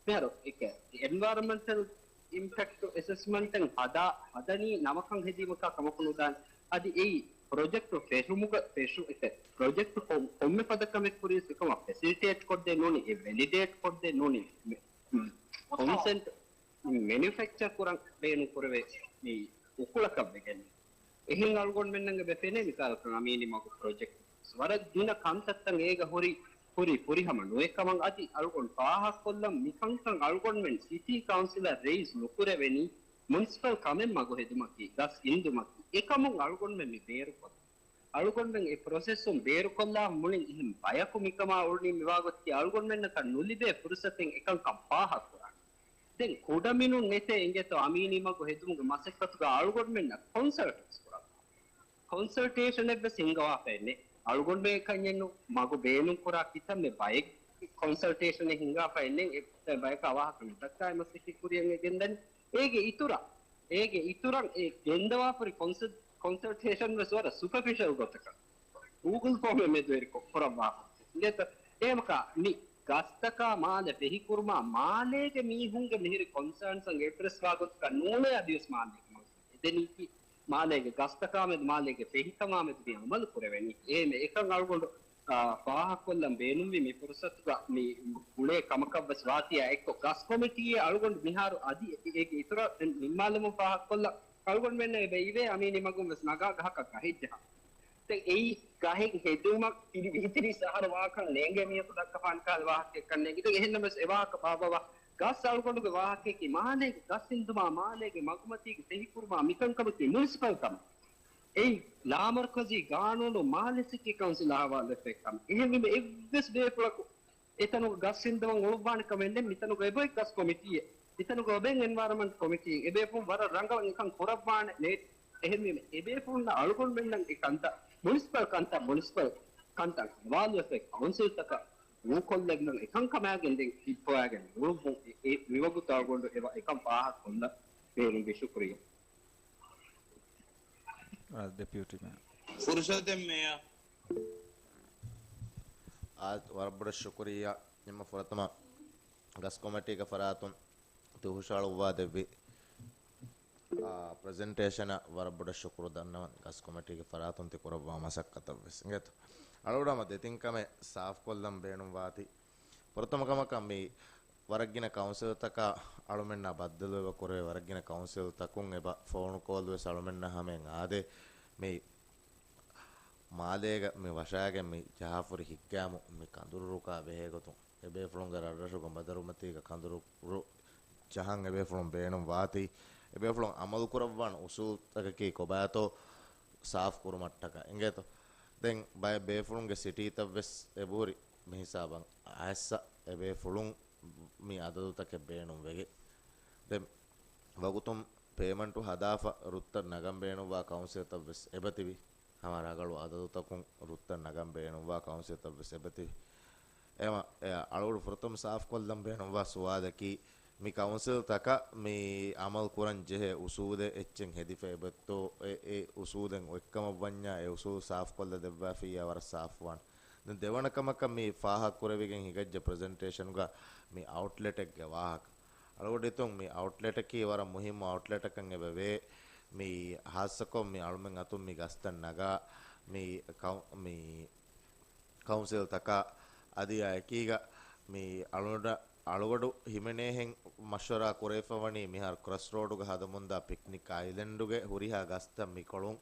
މިހާރު އެކެ އެންވަޔަރަމެންޓަލް އިމްޕެކްޓް އެސެސްމަންޓެއް ހަދާ، ހަދަނީ ނަމަކަށް ހެދީމަކާ ކަމަކު ނުދާނެ. އަދި އެއީ ޕްރޮޖެކްޓު ފެށުމުގަ ފެށު އެކެ ޕްރޮޖެކްޓު ކޮ-، ކޮންމެ ފަދަ ކަމެއް ކުރީސް އެކަމަށް ފެސިލިޓޭޓް ކޮށްދޭ ނޫނީ، އެ ވެލިޑޭޓް ކޮށްދޭ ނޫނީ، މެ-، ކޮންސެންޓް މެނިފެކްޗަ ކުރަން ބޭނުން ކުރެވޭ މި އުކުޅަކަށް ވެގެން. އެހެން އަޅުގަނޑުމެންނަށް އެބަ ފެނޭ މިސާލަކަށް އަމީނީ މަގު ޕްރޮޖެކްޓް ވަރަށް ގިނަ ކަންތައްތައް އޭގަ ހުރި، ހުރި ފުރިހަމަ ނުވެ ކަމަށް އަދި އަޅުގަނޑު ފާހަގަކޮށްލަން މިކަންކަން އަޅުގަނޑުމެން ސިޓީ ކައުންސިލަށް ރައީސް ނުކުރެވެނީ މުނިސިޕަލް ކަމެއް މަގު ހެދުމަކީ، ގަސް އިންދުމަކީ، އެކަމުން އަޅުގަނޑުމެން މި ބޭރުކޮށް އަޅުގަނޑުމެން އެ ޕްރޮސެސުން ބޭރުކޮށްލާ މުޅިން އެހެން ބަޔަކު މިކަމާ އުޅުނީ މިވާގޮތަކީ އަޅުގަނޑުމެންނަކަށް ނުލިބޭ ފުރުސަތެއް އެކަންކަން ފާހަގަކުރާނެ. ދެން ކުޑަމިނުން ނެތޭ އިނގޭތޯ އަމީނީ މަގު ހެދުމުގެ މަސައްކަތުގަ އަޅުގަނޑުމެންނަށް ކޮންސަލްޓެންސް ކުރަން. ކޮންސަލްޓޭޝަނެއްވެސް ހިންގަވާފައެއް ނެތް. އަޅުގަނޑުމެން ކަންޏެއްނު މަގު ބޭނުންކުރާ ކިތައްމެ ބައެއް ކޮންސަލްޓޭޝަނެއް ހިންގާފައެއް ނެތް. އެ ބަޔަކާ ވާހަކަ ނުދައްކާ އެ މަސައްކަތް ކުރިއަށް އެ ގެންދަނީ. އޭގެ އިތުރަށް، އޭގެ އިތުރަށް އެ ގެންދަވާފަ ހުރި ކޮންސަލް-، ކޮންސަލްޓޭޝަން ވެސް ވަރަށް ސުޕަފިޝަލް ގޮތަކަށް ގޫގުލް ފޯމެއް މެދުވެރިކޮށް ކުރައްވާފަ. އިނގޭތަ؟ އެހެމަކާ މި ގަސްތަކާ މާލެ ފެހިކުރުމާ މާލޭގެ މީހުންގެ މިހިރި ކޮންސާންސް އެޑްރެސްވާ ގޮތަކަށް ނޫޅޭ އަދިވެސް މާލޭގެ މަގު އެދެނީކީ މާލޭގެ ގަސްތަކާމެދު މާލޭގެ ފެހިކަމާމެދު މި އަމަލު ކުރެވެނީ. އެހެން އެކަން އަޅުގަނޑު، އާ، ފާހަގަކޮށްލަން ބޭނުންވީ މި ފުރުސަތުގަ މި ގުޅޭ ކަމަކަށްވެސް ވާތީއާ އެއްކޮށް، ގަސް ކޮމިޓީއެއް އަޅުގަނޑު މިހާރު އަދި އެ-، އޭގެ އިތުރަށް ނިންމާލަމުން ފާހަގަކޮށްލަން އަޅުގަނޑުމެންނަށް އެބަ އިވޭ އަމީނީ މަގުން ވެސް ނަގާ ގަހަކަށް ގަހެއް ޖަހާ. ދެން އެއީ ގަހެއް ހެދުމަށް ތިރި-، ވިހި ތިރީސް އަހަރު ވާކަން ނޭނގޭ މީހަކު ދައްކަފާނެ ކަހަލަ ވާހަކައެއްކަން ނޭނގި. ދެން އެހެންނަމަވެސް އެ ވާހަކަ ބާއްވަވާ ގަސް އަޅުގަނޑުގެ ވާހަކައަކީ މާލޭގެ ގަސް އިންދުމާ، މާލޭގެ މަގުމަތީގެ ފެހިކުރުމާ މިކަންކަމަކީ މުނިސިޕަލް ކަމެއް. އެއީ ލާމަރުކަޒީ ގާނޫނު މާލެ ސިޓީ ކައުންސިލާ ހަވާލުވެފައި ކަމެއް. އެހެންވީމަ އެއްވެސް ބޭފުޅަކު އެތަނުގަ ގަސް އިންދަވަން އުޅުއްވާނެ ކަމެއް ނެތް. މިތަނުގަ އެބައޮތް ގަސް ކޮމިޓީއެއް، މިތަނުގަ އެބައޮތް އެންވަޔަރަމަންޓް ކޮމިޓީއެއް. އެބޭފުޅުން ވަރަށް ރަނގަޅަށް އެކަން ކުރައްވާނެ ނޭ-، އެހެންވީމަ، އެބޭފުޅުންނަށް އަޅުގަނޑުމެންނަށް އެ ކަންތައް، މުނިސިޕަލް ކަންތައް، މުނިސިޕަލް ކަންތައް ހަވާލުވެފައި ކައުންސިލްތަކަށް ދޫކޮށްލައިގެން އެކަންކަމާގެން ދެން ހިއްޕަވައިގެން ނުވައްވުން އެ، އެ މިވަގުތު އަޅުގަނޑު އެ، އެކަން ފާހަގަކޮށްލަން ބޭނުންވި. ޝުކުރިއްޔާ. އާ، ޑެޕިއުޓީ މޭޔަރ. ފުރުސަތެއް މޭޔަރ. އާ، ވަރަށް ބޮޑަށް ޝުކުރިއްޔާ. ނިމަ ފުރަތަމަ ގަސް ކޮމިޓީގެ ފަރާތުން ތި ހުށަހަޅުއްވާ ދެއްވި، އާ، ޕްރެޒެންޓޭޝަނަށް ވަރަށް ބޮޑަށް ޝުކުރު ދަންނަވަން. ގަސް ކޮމިޓީގެ ފަރާތުން ތި ކުރައްވާ މަސައްކަތަށް ވެސް އިނގޭތޯ. އަޅުގަނޑު ހަމަ ދެތިން ކަމެއް ސާފްކޮށްލަން ބޭނުންވާތީ. ފުރަތަމަ ކަމަކަށް މި ވަރަށް ގިނަ ކައުންސިލްތަކާ އަޅުމެންނާ ބައްދަލުވެވަ ކުރެވޭ ވަރަށް ގިނަ ކައުންސިލްތަކުން އެބަ ފޯނު ކޯލް ވެސް އަޅުމެންނަށް ހަމައިން އާދޭ. މި މާލޭގަ މި ވަށާގެން މި ޖަހާފުރި ހިއްގާމު މި ކަނދުރު ރުކާ ބެހޭގޮތުން އެބޭފުޅުންގެ ރަށްރަށުގަ ބަދަރުމަތީގަ ކަނދުރު ރު ޖަހަން އެބޭފުޅުން ބޭނުން ވާތީ. އެބޭފުޅުން އަމަލު ކުރައްވާން އުސޫލްތަކަކީ ކޮބާތޯ ސާފް ކުރުމަށްޓަކާ އިނގޭތޯ. ދެން ބައެއް ބޭފުޅުންގެ ސިޓީތައް ވެސް އެބަހުރި މި ހިސާބަށް އައިއްސަ އެބޭފުޅުން މި އަދަދުތަކެއް ބޭނުން ވެގެ. ދެން ވަގުތުން ޕޭމަންޓު ހަދާފަ ރުއްތައް ނަގަން ބޭނުންވާ ކައުންސިލްތައް ވެސް އެބަތިބި. ހަމަ ރަނގަޅު އަދަދުތަކުން ރުއްތައް ނަގަން ބޭނުންވާ ކައުންސިލްތައް ވެސް އެބަތިބި. އެމަ، އެ، އަޅުގަޑު ފުރަތަމަ ސާފްކޮށްލަން ބޭނުންވާ ސުވާލަކީ، މި ކައުންސިލްތަކަށް މި އަމަލު ކުރަން ޖެހޭ އުސޫލެއް އެއްޗެއް ހެދިފަ އެބައޮތްތޯ، އެ، އެ އުސޫލެއް އޮތްކަމަށް ވަންޏާ އެ އުސޫލު ސާފްކޮށްލަ ދެއްވާފިއްޔާ ވަރަށް ސާފުވާނެ. ދެން ދެވަނަ ކަމަކަށް މި ފާހަގަ ކުރެވިގެން ހިގައްޖެ ޕްރެޒެންޓޭޝަނުގަ މި އައުޓްލެޓެއްގެ ވާހަކަ. އަޅުގަޑިތުން މި އައުޓްލެޓަކީ ވަރަށް މުހިއްމު އައުޓްލެޓަކަށް އެބަވޭ. މި ހާއްސަކޮށް މި އަޅުމެން އަތުން މި ގަސްތައް ނަގާ މި ކައު-، މި ކައުންސިލްތަކާ އަދި އާ އެކީގަ މި އަޅުގަޑަ-، އަޅުގަޑު ހިމެނޭހެން މަޝްވަރާ ކުރެވިފަވަނީ މިހާރު ކްރޮސްރޯޑުގަ ހަދަމުންދާ ޕިކްނިކް އައިލެންޑުގެ ހުރިހާ ގަސްތައް މިކޮޅުން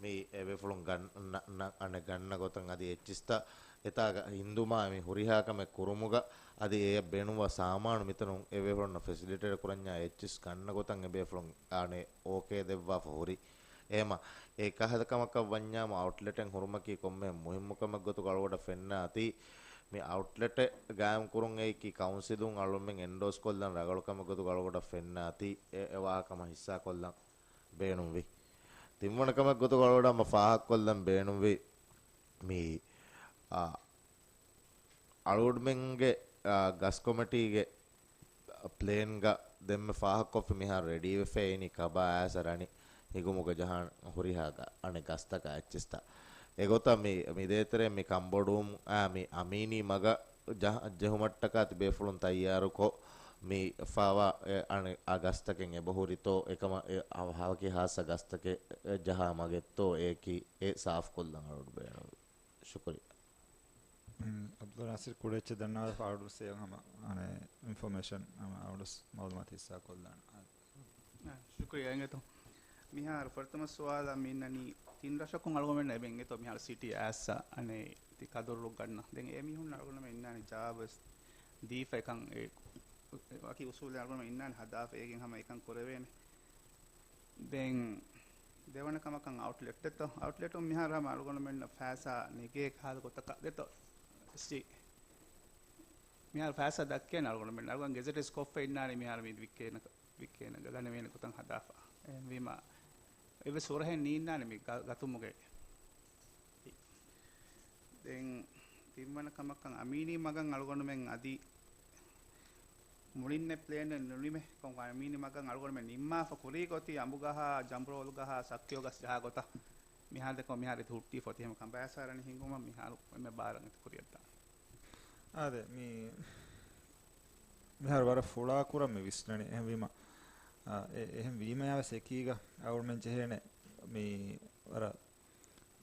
މި އެބޭފުޅުން ގަން-، ނަ-، ނަ-، އަނެއް ގަންނަ ގޮތަށް އަދި އެއްޗިސްތައް އެތާގަ ހިންދުމާ މި ހުރިހާ ކަމެއް ކުރުމުގަ އަދި އެޔަށް ބޭނުންވާ ސާމާނު މިތަނުން އެބޭފުޅުންނަށް ފެސިލިޓޭޓް ކުރަންޏާ އެއްޗިސް ގަންނަ ގޮތަށް އެބޭފުޅުން އަނެއް އޯކޭ ދެއްވާފަ ހުރި. އެހެމަ، އެ ކަހަލަ ކަމަކަށް ވަންޏާމު އައުޓްލެޓެއް ހުރުމަކީ ކޮންމެ މުހިއްމު ކަމެއް ގޮތުގަ އަޅުގަޑަށް ފެންނާތީ. މި އައުޓްލެޓެއް ގާއިމް ކުރުން އެއީކީ ކައުންސިލުން އަޅުމެން އެންޑޯސް ކޮށްލަން ރަނގަޅު ކަމެއް ގޮތުގަ އަޅުގަޑަށް ފެންނާތީ. އެ، އެ ވާހަކަ ހަމަ ހިއްސާ ކޮށްލަން ބޭނުންވި. ތިންވަނަ ކަމެއް ގޮތުގަ އަޅުގަޑަށް ހަމަ ފާހަގަކޮށްލަން ބޭނުންވީ މި، އާ، އަޅުގަޑުމެންގެ، އާ، ގަސް ކޮމިޓީގެ ޕްލޭންގަ ދެންމެ ފާހަގަކޮށްފި މިހާރު ރެޑީވެފައި އިނީ ކަބާ އާސަ ރަނި ހިގުމުގަ ޖަހާން ހުރިހާ ގަ-، އަނެއް ގަސްތަކާ އެއްޗިސްތައް. އެގޮތަށް މި، މި ދޭތެރޭ މި ކަންބޮޑުވުމު، އާ، މި އަމީނީ މަގަށް ޖަހ-، ޖެހުމަށްޓަކާ ތި ބޭފުޅުން ތައްޔާރުކޮށް، މި ފާވާ އެ އަނެއް އާ ގަސްތަކެއް އެބަހުރިތޯ، އެކަމަށް އެ އަވަހަކި ހާއްސަ ގަސްތަކެއް ޖަހާ މަގެއްތޯ އެއަކީ އެ ސާފްކޮށްލަން އަޅުގަޑު ބޭނުން. ޝުކުރިއްޔާ. އުން، އަބްދުލް ނާސިރު ކުޑައެއްޗެއް ދަންނަވާފަ އަޅުގަޑު ސޭ ހަމަ އަނެއް އިންފޮމޭޝަން ހަމަ އަޅުގަޑު މައުލޫމާތު ހިއްސާ ކޮށްލާނަ. އާ، ޝުކުރިއްޔާ އިނގޭތޯ. މިހާރު ފުރަތަމަ ސުވާލަށް މި އިންނަނީ ތިން ރަށަކުން އަޅުގަނޑުމެން އެބަ އިނގޭތޯ މިހާރު ސިޓީ އައިއްސަ އަނެއް ތި ކަދުރު ރުއްގަންނަ. ދެން އެ މީހުން އަޅުގަނޑުމެން އިންނާނެ ޖާބަސް ދީފަ އެކަން އެ ވަކި އުސޫލެއް އަޅުގަނޑުމެން އިންނާނެ ހަދާފަ އޭގެން ހަމަ އެކަން ކުރެވޭނެ. ދެން ދެވަނަ ކަމަކަށް އައުޓްލެޓް ދެތޯ. އައުޓްލެޓުން މިހާރު ހަމަ އަޅުގަނޑުމެންނަށް ފައިސާ ނެގޭ ކަހަލަ ގޮތަކަށް ދެތޯ. ސްޓީ. މިހާރު ފައިސާ ދައްކޭނެ އަޅުގަނޑުމެން. އަޅުގަނޑު ގެޒެޓެއް ކޮށްފަ އިންނާނެ މިހާރު މި ވިއްކޭނެ، ވިއްކޭނެ ގަނެވޭނެ ގޮތަށް ހަދާފަ. އެހެންވީމަ އެވެސް ހުރަހެއް ނީންނާނެ މި ގަ-، ގަތުމުގެ. ދެން ތިންވަނަ ކަމަކަށް އަމީނީ މަގަށް އަޅުގަނޑުމެން އަދި މުޅިންނެ ޕްލޭނެއް ނުނިމޭ. ކޮން އަމީނީ މަގަށް އަޅުގަނޑުމެން ނިންމާފަ ކުރީ ގޮތީ އަނބުގަހާ، ޖަނބުރޯލުގަހާ، ސައްކިޔޯ ގަސް ޖަހާ ގޮތަށް. މިހާރު ދެކޮށް މިހާރު ހުއްޓީ ފޮތި ހަމަ ކަނބައިސާރަނި ހިނގުމަށް މިހާރު އެންމެ ބާރަށް އެތި ކުރިއަށްދާނެ. އާދެ، މި މިހާރު ވަރަށް ފުޅާކުރަން މި ވިސްނަނީ. އެހެންވީމަ، އާ، އެ-، އެހެން ވީމަޔާވެސް އެކީގަ އަޅުގަނޑުމެން ޖެހޭނެ މި ވަރަށް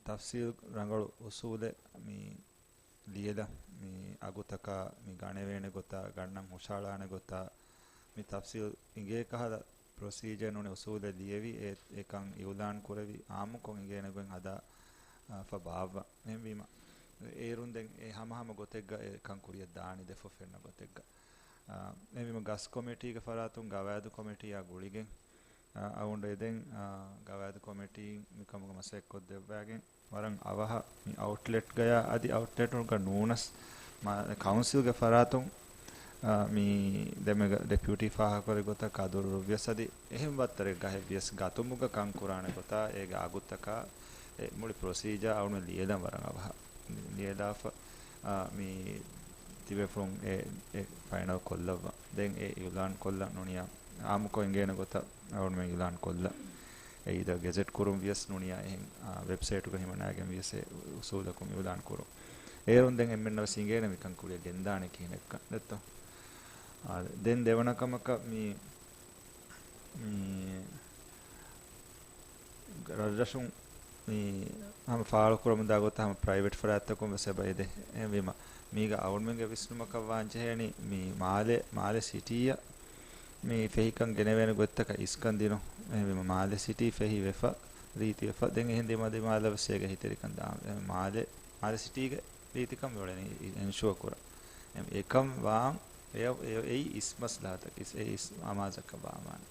ތަފްސީލް ރަނގަޅު އުސޫލެއް މި ލިޔެލަ، މި އަގުތަކާ މި ގަނެވޭނެ ގޮތާ، ގަންނަން ހުށަހަޅާނެ ގޮތާ، މި ތަފްސީލް އިނގޭ ކަހަލަ ޕްރޮސީޖަރ ނޫނީ އުސޫލެއް ލިޔެވި، އެ-، އެކަން އިއުލާން ކުރެވި، އާއްމުކޮށް އިނގޭނެ ގޮތް ހަދާ، އާ، ފަ ބާއްވަ. އެހެންވީމަ، އޭރުން ދެން އެ ހަމަހަމަ ގޮތެއްގަ އެ ކަން ކުރިއަށް ދާނީ ދެފަ ފެންނަ ގޮތެއްގަ. އާ، އެހެންވީމަ ގަސް ކޮމިޓީގެ ފަރާތުން ގަވާއިދު ކޮމިޓީއާ ގުޅިގެން، އަ، އަޅުގަނޑު އެދެން، އަ، ގަވާއިދު ކޮމިޓީން މިކަމުގެ މަސައްކަތް ކޮށްދެއްވާގެން، ވަރަށް އަވަހަށް މި އައުޓްލެޓްގަޔާ އަދި އައުޓްލެޓުގަ ނޫނަސް، މާ-، ކައުންސިލްގެ ފަރާތުން، އާ، މި ދެމެގަ ޑެޕިއުޓީ ފާހަގަކުރި ގޮތަށް ކަދުރު ރުއްވިޔަސް އަދި އެހެން ވައްތަރެއްގަ ހެއްވިޔަސް ގަތުމުގަ ކަން ކުރާނެ ގޮތާ އޭގެ އަގުތަކާ އެ މުޅި ޕްރޮސީޖާ އަޅުމެން ލިޔެލަން ވަރަށް އަވަހަށް ލިޔެލާފަ، އާ، މި ތިބޭފުޅުން އެ، އެ ފައިނަލް ކޮށްލައްވާ. ދެން އެ އިއުލާން ކޮށްލަން ނޫނިޔާ އާއްމުކޮށް އެނގޭނެ ގޮތަށް އަޅުމެން އިއުލާން ކޮށްލަން. އެ އިދަ ގެޒެޓް ކުރުން ވިޔަސް ނޫނިޔާ އެހެން، އާ، ވެބްސައިޓުގަ ހިމަނާގެން ވިޔަސް އެ އުސޫލަކުން އިއުލާން ކުރުން. އޭރުން ދެން އެންމެންނަށް ވެސް އިނގޭނެ މިކަން ކުރިއަށް ގެންދާނެ ކިހިނެއްކަން ދެއްތޯ. އާ، ދެން ދެވަނަ ކަމަކަށް މި، މި ރަށްރަށުން މި ހަމަ ފާޅުކުރަމުންދާ ގޮތަށް ހަމަ ޕްރައިވެޓް ފަރާތްތަކުން ވެސް އެބަ އެދޭ. އެހެންވީމަ، މީގަ އަޅުމެންގެ ވިސްނުމަކަށް ވާން ޖެހޭނީ މި މާލެ، މާލެ ސިޓީއަށް މި ފެހިކަން ގެނެވޭނެ ގޮތްތަކަށް އިސްކަން ދިނުން. އެހެންވީމަ، މާލެ ސިޓީ ފެހި ވެފަ، ރީތި ވެފަ، ދެން އެހެން ދިމާ ދިމާލަށް ވެސް އޭގެ އެހީތެރިކަން ދާން. އެ މާލެ، މާލެ ސިޓީގެ ރީތިކަން މިއުޅެނީ އެންޝުއަ ކުރަން. އެ އެކަން ވާން، އެ، އެ، އެއީ އިސް މަސްލަހަތަކީ، އެއީ އިސް އަމާޒަކަށް ވާ މާނަ.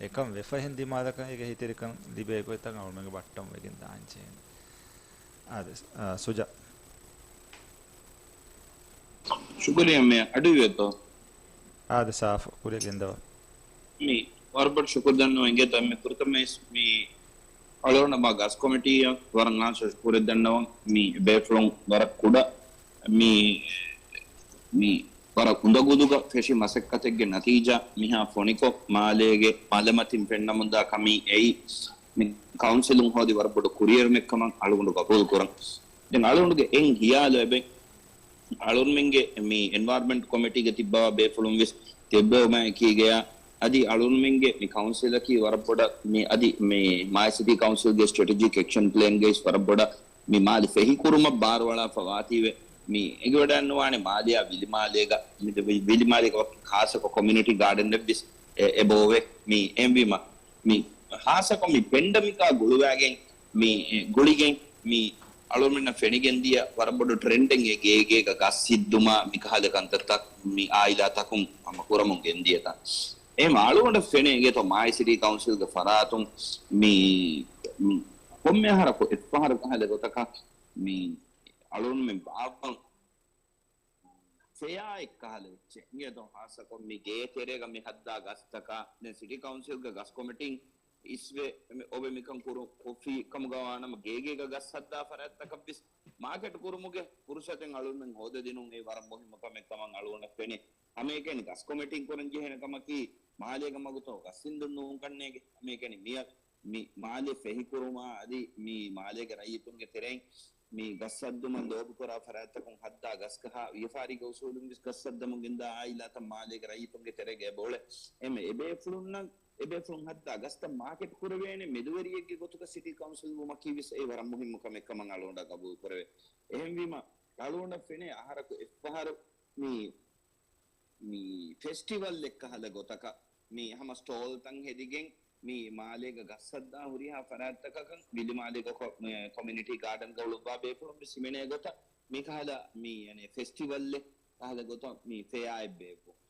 އެކަން ވެފަ އެހެން ދިމާލަކަށް އޭގެ އެހީތެރިކަން ލިބޭ ގޮތްތައް އަޅުމެންގެ ބައްޓަމުން ވެގެން ދާން ޖެހޭނެ. އާދެ، އާ، ސުޖާ. ޝުކުރިއްޔާ މޭ އަޑުއިވޭތޯ. އާދެ، ސާފު ކުރިއަށް ގެންދަވާ. މި ވަރަށް ބޮޑު ޝުކުރު ދަންނަވަން އިނގޭތޯ. އެންމެ ފުރަތަމަ ވެސް މި އަޅުގަނޑު މާ ގަސް ކޮމިޓީއަށް ވަރަށް ޚާއްޞަ ޝުކުރެއް ދަންނަވަން. މި ބޭފުޅުން ވަރަށް ކުޑަ މި، މި ވަރަށް އުނދަގުލުގަ ފެށި މަސައްކަތެއްގެ ނަތީޖާ މިހާ ފޮނިކޮށް، މާލޭގެ މަލަމަތިން ފެންނަމުންދާ ކަމީ އެއީ މި ކައުންސިލުން ހޯދި ވަރަށް ބޮޑު ކުރިއެރުމެއް ކަމަށް އަޅުގަނޑު ގަބޫލު ކުރަން. ދެން އަޅުގަނޑުގެ އެއް ހިޔާލު އެބެ އަޅުންމެންގެ މި އެންވަޔަރަންމަންޓް ކޮމިޓީގެ ތިއްބަވާ ބޭފުޅުން ވެސް ތިއްބެވުމާއެކީގަޔާ، އަދި އަޅުންމެންގެ މި ކައުންސިލަކީ ވަރަށް ބޮޑަށް މި އަދި މި މާލެ ސިޓީ ކައުންސިލްގެ ސްޓްރެޓެޖިކް އެކްޝަން ޕްލޭންގައި ވަރަށް ބޮޑަށް މި މާލެ ފެހިކުރުމަށް ބާރުއަޅާފަ ވާތީވެ، މި އެނގިވަޑައިންނަވާނެ މާލެއާ ވިލިމާލޭގަ، މި ވި-، ވިލިމާލޭގަ ވަކި ޚާއްޞަކޮށް ކޮމިއުނިޓީ ގާޑަންއެއް ވެސް އެ-، އެބައޮވޭ. މި އެހެންވީމަ، މި ޚާއްޞަކޮށް މި ޕެންޑަމިކާ ގުޅުވާގެން މި، އެ، ގުޅިގެން މި އަޅުމެންނަށް ފެނިގެންދިޔަ ވަރަށް ބޮޑު ޓްރެންޑެއް އެ ގޭގޭގަ ގަސް ހިއްދުމާ މިކަހަލަ ކަންތައްތައް މި އާއިލާތަކުން ހަމަ ކުރަމުން ގެންދިޔަތާ. އެހެން އަޅުގަނޑަށް ފެނޭ އިނގޭތޯ މާލެ ސިޓީ ކައުންސިލްގެ ފަރާތުން މި، މި ކޮންމެ އަހަރަކު އެއްފަހަރު ކަހަލަ ގޮތަކަށް މި އަޅުގަނޑުމެން ބާއްވަން ފެޔާއެއް ކަހަލަ އެއްޗެއް. އިނގޭތޯ ޚާއްޞަކޮށް މި ގޭ ތެރޭގަ މި ހައްދާ ގަސްތަކާ، ދެން ސިޓީ ކައުންސިލްގެ ގަސް ކޮމިޓީން އިސްވެ މި އޮވެ މިކަން ކުރު-، ކޮށްފި ކަމުގަ ވާނަމަ ގޭގޭގަ ގަސް ހައްދާ ފަރާތްތަކަށް ވެސް މާކެޓް ކުރުމުގެ ފުރުސަތެއް އަޅުގަނޑުމެން ހޯދަދިނުން އެ ވަރަށް މުހިއްމު ކަމެއް ކަމަށް އަޅުގަނޑަށް ފެނޭ. ހަމައެކަނި ގަސް ކޮމިޓީން ކުރަން ޖެހޭނެ ކަމަކީ މާލޭގަ މަގުތޯ ގަސް ހިންދުން ނޫންކަންނޭގެ. ހަމައެކަނި މިއަށް މި މާލެ ފެހިކުރުމާ އަދި މި މާލޭގެ ރައްޔިތުންގެ ތެރެއިން މި ގަސް ހައްދުމަށް ލޯބިކުރާ ފަރާތްތަކުން ހައްދާ ގަސްގަހާ ވިޔަފާރީގެ އުސޫލުން ވެސް ގަސް ހައްދަމުން ގެންދާ އާއިލާތައް މާލޭގެ ރައްޔިތުންގެ ތެރޭގަ އެބައުޅޭ. އެމެ އެބޭފުޅުންނަށް، އެބޭފުޅުން ހައްދާ ގަސްތައް މާކެޓް ކުރެވޭނެ މެދުވެރިއެއްގެ ގޮތުގަ ސިޓީ ކައުންސިލް ވުމަކީ ވެސް އެ ވަރަށް މުހިއްމު ކަމެއް ކަމަށް އަޅުގަނޑަށް ގަބޫލު ކުރެވޭ. އެހެންވީމަ އަޅުގަނޑަށް ފެނޭ އަހަރަކު އެއްފަހަރު މި މި ފެސްޓިވަލްއެއް ކަހަލަ ގޮތަކަށް މި ހަމަ ސްޓޯލްތައް ހެދިގެން މި މާލޭގަ ގަސް ހައްދާ ހުރިހާ ފަރާތްތަކަކަށް ވިލިމާލޭގަ ކޮ-، މި ކޮމިއުނިޓީ ގާޑަންގަ އުޅުއްވާ ބޭފުޅުން ވެސް ހިމެނޭ ގޮތަށް މި ކަހަލަ މި އަނެއް ފެސްޓިވަލްއެއް ކަހަލަ ގޮތަށް މި ފެޔާއެއް ބޭއްވުން.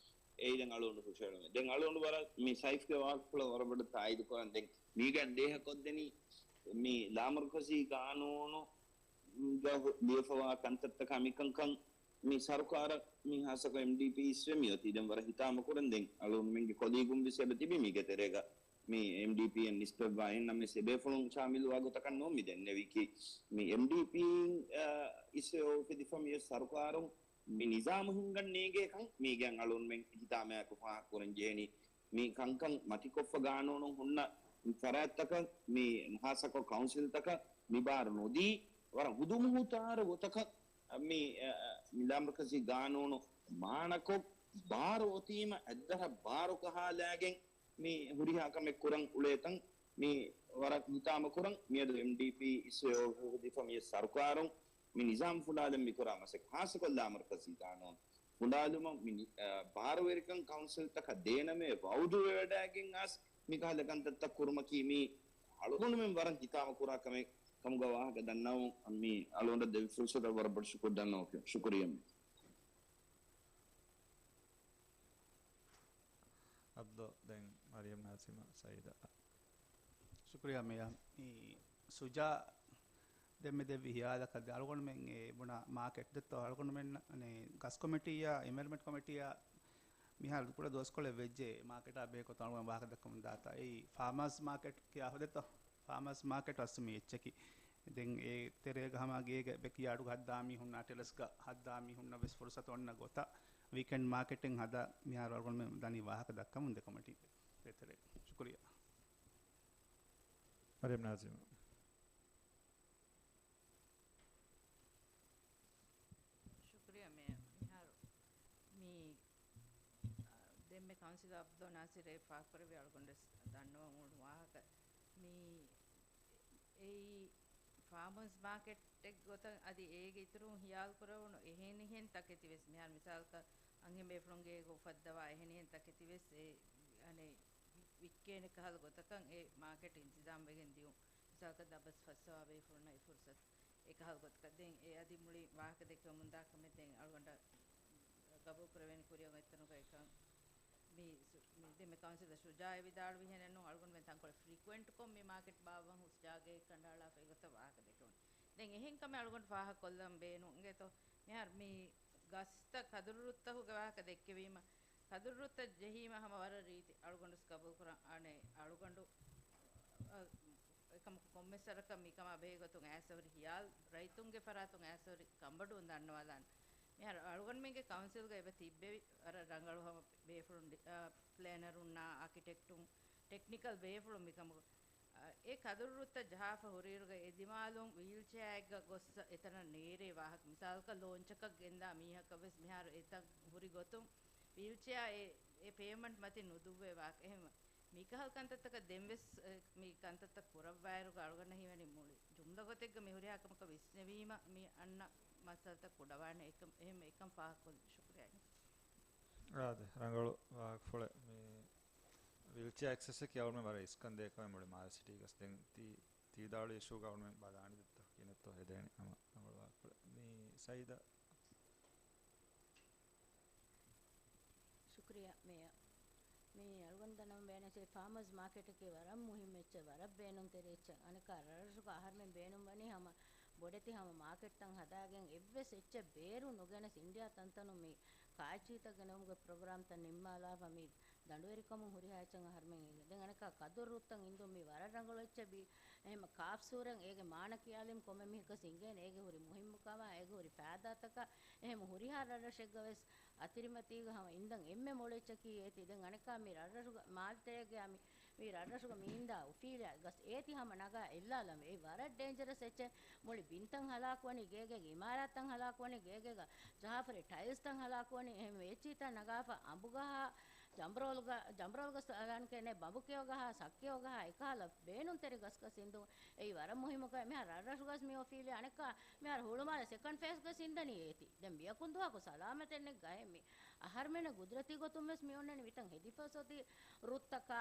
އެއީ ދެން އަޅުގަނޑު ހުށަހެޅުމެއް. ދެން އަޅުގަނޑު ވަރަށް މި ސައިފްގެ ވާހަކަފުޅަށް ވަރަށް ބޮޑަށް ތާއީދު ކުރަން. ދެން މީގަ ދޭހަކޮށްދެނީ މި ލާމަރުކަޒީ ގާނޫނު ގަ ހު-، ލިޔެފަވާ ކަންތައްތަކާ މިކަންކަން މި ސަރުކާރަށް މި ހާއްސަކޮށް އެމްޑީޕީ އިސްވެ މިއޮތީ ދެން ވަރަށް ހިތާމަކުރަން. ދެން އަޅުގަނޑުމެންގެ ކޮލީގުން ވެސް އެބަ ތިބި މީގެ ތެރޭގަ މި އެމްޑީޕީއަށް ނިސްބަތްވާ އެހެން ނަމަވެސް އެބޭފުޅުން ޝާމިލުވާ ގޮތަކަށް ނޫން މި ދެންނެވިކީ މި އެމްޑީޕީއިން، އަ، އިސްވެ އޮފިދިފަ މި ސަރުކާރުން މި ނިޒާމު ހިންގަން ނޭނގޭކަން މީގެން އަޅުގަނޑުމެން ހިތާމަޔާއެކު ފާހަގަކުރަން ޖެހެނީ. މި ކަންކަން މަތިކޮށްފަ ގާނޫނު ހުންނަ ފަރާތްތަކަށް މި ހާއްސަކޮށް ކައުންސިލްތަކަށް މި ބާރު ނުދީ، ވަރަށް ހުދުމުހުތާރު ގޮތަކަށް މި، އަ، މި ލާމަރުކަޒީ ގާނޫނު މާނަކޮށް، ބާރު އޮތީމަ އަތްދަށަށް ބާރު ކަހާލާގެން މި ހުރިހާ ކަމެއް ކުރަން އުޅޭތަން މި ވަރަށް ހިތާމަ ކުރަން. މިއަދު އެމްޑީޕީ އިސްވެ އޮފިދިފަ މި ސަރުކާރުން މި ނިޒާމް ފުނޑާލަން މިކުރާ މަސައްކަތް ހާއްސަކޮށް ލާމަރުކަޒީ ގާނޫނު ފުނޑާލުމަށް މި، އަ، ބާރުވެރިކަން ކައުންސިލްތަކަށް ދޭނަމޭ ވައުދުވެވަޑައިގެން އައިސް މިކަހަލަ ކަންތައްތައް ކުރުމަކީ މީ އަޅުގަނޑުމެން ވަރަށް ހިތާމަ ކުރާ ކަމެއް ކަމުގަ ވާހަކަ ދަންނަވަމުން މީ އަޅުގަނޑަށް ދެއްވި ފުރުސަތަށް ވަރަށް ބޮޑަށް ޝުކުރު ދަންނަވަމުން ޝުކުރިއްޔާ. އަބްދު، ދެން މަރިޔަމް ނާޒިމާ ސައީދާ. ޝުކުރިއްޔާ މޭޔާ. މި ސުޖާ ދެންމެ ދެއްވި ހިޔާލަކަށް ދެ އަޅުގަނޑުމެން އެ ބުނާ މާކެޓް ދެއްތޯ އަޅުގަނޑުމެން އަނެ ގަސް ކޮމިޓީއާ އެންވަޔަރަންމަންޓް ކޮމިޓީއާ މިހާރު ކުޑަ ދުވަސްކޮޅެއް ވެއްޖެ މާކެޓާ ބެހޭ ކޮށް ތަނުގަ ވާހަކަ ދައްކަމުން ދާތާ. އެއީ ފާމާސް މާކެޓް ކިޔާ ހުދެތޯ؟ ފާމާސް މާކެޓް އަސް މި އެއްޗަކީ. ދެން އެ ތެރޭގަ ހަމަ ގޭގެ ބެކްޔާޑުގަ ހައްދާ މީހުންނާ ޓެރެސްގަ ހައްދާ މީހުންނަށް ވެސް ފުރުސަތު އޮންނަ ގޮތަށް ވީކެންޑް މާކެޓެއް ހަދާ މިހާރު އަޅުގަނޑުމެން ދަނީ ވާހަކަ ދައްކަމުން ދެ ކޮމިޓީގެ ދޭތެރޭގަ. ޝުކުރިއްޔާ. މަރިޔަމް ނާޒިމް. ޝުކުރިއްޔާ މޭޔަރ. މިހާރު މި، އާ، ދެންމެ ކައުންސިލަރ އަބްދުލް ނާސިރު އެ ފާހަގަކުރެއްވި އަޅުގަނޑު ވެސް ދަންނަވަން އުޅުނު ވާހަކަ. މި އެއީ ފާމަރސް މާކެޓެއް ގޮތަށް އަދި އޭގެ އިތުރުން ހިޔާލު ކުރެވުނު އެހެނިހެން ތަކެތި ވެސް މިހާރު މިސާލަކަށް އަންހެން ބޭފުޅުން ގޭގަ އުފައްދަވާ އެހެނިހެން ތަކެތި ވެސް އެ، އަނެއް ވި-، ވިއްކޭނެ ކަހަލަ ގޮތަކަށް އެ މާކެޓް އިންތިޒާމް ވެގެން ދިޔުން. މިސާލަކަށް ދަބަސް ފައްސަވާ ބޭފުޅުންނަށް އެ ފުރުސަތު އެކަހަލަ ގޮތަކަށް. ދެން އެ އަދި މުޅި ވާހަކަ ދެއްކެވެމުންދާ ކަމެއް ދެން އަޅުގަނޑަށް ގަބޫލު ކުރެވޭނެ ކުރިއަށް އޮތްތަނުގަ އެކަން މި ސު-، މި ދެންމެ ކައުންސިލަރ ޝުޖާއެއް ވިދާޅުވިހެނެއްނު އަޅުގަނޑުމެން ތަންކޮޅެއް ފްރީކުއެންޓްކޮށް މި މާކެޓް ބާއްވަން ހުސް ޖާގައެއް ކަނޑައަޅާފަ އެގޮތަށް ވާހަކަ ދެކެވުނު. ދެން އެހެން ކަމެއް އަޅުގަނޑު ފާހަގަކޮށްލަން ބޭނުން އިނގޭތޯ. މިހާރު މި ގަސްތައް ކަދުރު ރުއްތަކުގެ ވާހަކަ ދެއްކެވީމަ، ކަދުރު ރުއްތަށް ޖެހީމަ ހަމަ ވަރަށް ރީތި އަޅުގަނޑުސް ގަބޫލުކުރަން އަނެއް އަޅުގަނޑު، އަ، އެކަމަކު ކޮންމެސް ވަރަކަށް މިކަމާ ބެހޭ ގޮތުން އައިސް ހުރި ހިޔާލު ރައްޔިތުންގެ ފަރާތުން އައިސް ހުރި ކަނބަޑުވުން ދަންނަވާލާނެ. މިހާރު އަޅުގަނޑުމެންގެ ކައުންސިލްގަ އެބަ ތިއްބެވި ވަރަށް ރަނގަޅު ހަމަ ބޭފުޅުން ޑި-، އާ، ޕްލޭނަރުންނާ އާކިޓެކްޓުން ޓެކްނިކަލް ބޭފުޅުން މިކަމުގަ، އާ، އެ ކަދުރު ރުއްތައް ޖަހާފަ ހުރިއިރުގަ އެ ދިމާލުން ވީލްޗެއާއެއްގަ ގޮއްސަ އެތަނަށް ނޭރޭ ވާހަކަ. މިސާލަކަށް ލޯންޗަކަށް ގެންދާ މީހަކަށް ވެސް މިހާރު އެތަން ހުރި ގޮތުން ވީލްޗެއާ އެ، އެ ޕޭމަންޓް މަތިން ނުދުއްވޭ ވާހަކަ. އެހެން މިކަހަލަ ކަންތައްތަކަށް ދެންވެސް، އެ، މި ކަންތައްތައް ކުރައްވާއިރުގަ އަޅުގަނޑަށް ހީވަނީ މުޅި ޖުމްލަ ގޮތެއްގަ މި ހުރިހާ ކަމަކަށް ވިސްނެވީމަ މި އަންނަ މައްސަލަތައް ކުޑަވާނެ. އެކަން، އެހެން އެކަން ފާހަގަކޮށްލި. ޝުކުރިއްޔާ. އާދެ، ރަނގަޅު ވާހަކަފުޅެއް. މި ވީލްޗެއާ އެކްސެސްއަކީ އަޅުމެން ވަރަށް އިސްކަން ދޭ ކަމެއް މުޅި މާލެ ސިޓީގަސް. ދެން ތީ، ތީ ދާޅު އިޝޫގަ އަޅުމެން ބަލާނެ ދެއްތޯ ކިނެއްތޯ ހެދޭނެ ހަމަ ރަނގަޅު ވާހަކަފުޅެއް. މި ސައީދާ. ޝުކުރިއްޔާ މޭޔަރ. މި އަޅުގަނޑު ދަންނަވަން ބޭނުންވެސް ފާމަރސް މާކެޓަކީ ވަރަށް މުހިއްމު އެއްޗެއް، ވަރަށް ބޭނުންތެރި އެއްޗެއް. އަނެއްކާ ރަށްރަށުގަ އަހަރުމެން ބޭނުންވަނީ ހަމަ ބޮޑެތި ހަމަ މާކެޓްތައް ހަދާގެން އެއްވެސް އެއްޗެއް ބޭރު ނުގެނެސް އިންޑިއާ ތަންތަނުން މި ކާއެއްޗިހިތައް ގެނައުމުގެ ޕްރޮގްރާމްތައް ނިންމާލާފަ މި ދަނޑުވެރިކަމުން ހުރިހާ އެއްޗެއް އަހަރުމެން އިނގޭ. ދެން އަނެއްކާ ކަދުރު ރުއްތައް އިންދުން މި ވަރަށް ރަނގަޅު އެއްޗެއް ބީ. އެހެން ކާފް ސޫރަތް އޭގެ މާނަ ކިޔާލީމަ ކޮންމެ މީހަކަސް އިނގޭނެ އޭގެ ހުރި މުހިއްމުކަމާ، އޭގެ ހުރި ފައިދާތަކާ. އެހެން ހުރިހާ ރަށްރަށެއްގަ ވެސް އަތިރިމަތީގަ ހަމަ އިންދަން އެންމެ މޮޅު އެއްޗަކީ އޭތި. ދެން އަނެއްކާ މި ރަށްރަށުގަ މާލެތެރޭގެ މި، މި ރަށްރަށުގަ މި އިންދާ އުފީލާ ގަސް އޭތި ހަމަ ނަގާ އެއްލާލަން. އެއީ ވަރަށް ޑޭންޖަރަސް އެއްޗެއް. މުޅި ބިންތައް ހަލާކުވަނީ، ގޭގޭގެ އިމާރާތްތައް ހަލާކުވަނީ، ގޭގޭގަ ޖަހާފަ ހުރި ޓައިލްސްތައް ހަލާކުވަނީ، އެހެން އެއްޗިހިތައް ނަގާފަ އަނބުގަހާ، ޖަނބްރޯލްގަ، ޖަނބްރޯލްގަސް އަލާން ކޭނެ، ބަނބުކެޔޮގަހާ، ސައްކެޔޮގަހާ، އެކަހަލަ ބޭނުންތެރި ގަސްގަސް އިންދުން. އެއީ ވަރަށް މުހިއްމު ކަމެއް. މިހާރު ރަށްރަށުގަސް މި އޮފީލި އަނެއްކާ، މިހާރު ހުޅުމާލެ ސެކަންޑް ފޭސްގަސް އިންދަނީ އޭތި. ދެން މިޔަކުން ދުވަހަކު ސަލާމަތެއް ނެތް ގަހެއް މި. އަހަރުމެންނަށް ގުދުރަތީ ގޮތުން ވެސް މި އޮންނަނީ މިތަން ހެދިފަސް އޮތީ ރުއްތަކާ،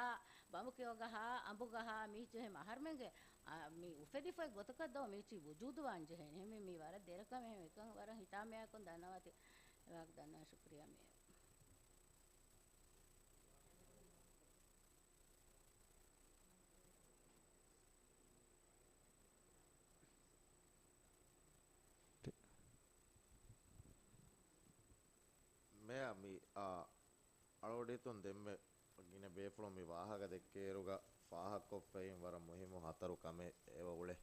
ބަނބުކެޔޮގަހާ، އަނބުގަހާ، މީ ޖެހެން އަހަރުމެންގެ، އާ، މި އުފެދިފައި ގޮތަކަށް ދޯ މީޗީ ވުޖޫދުވާން ޖެހޭނެ. މި، މި ވަރަށް ދެރަކަމެއް. އެކަން ވަރަށް ހިތާމަޔާކުން ދަންނަވަތި. ވާހަކަ ދަންނަވަން ޝުކުރިއްޔާ މޭޔަރ. މޭޔަރ މި، އާ، އަޅުގަޑިތުން ދެންމެ ގިނަ ބޭފުޅުން މި ވާހަކަ ދެއްކޭއިރުގަ ފާހަގަކޮށްފައި ވަރަށް މުހިއްމު ހަތަރު ކަމެއް އެބަ އުޅޭ.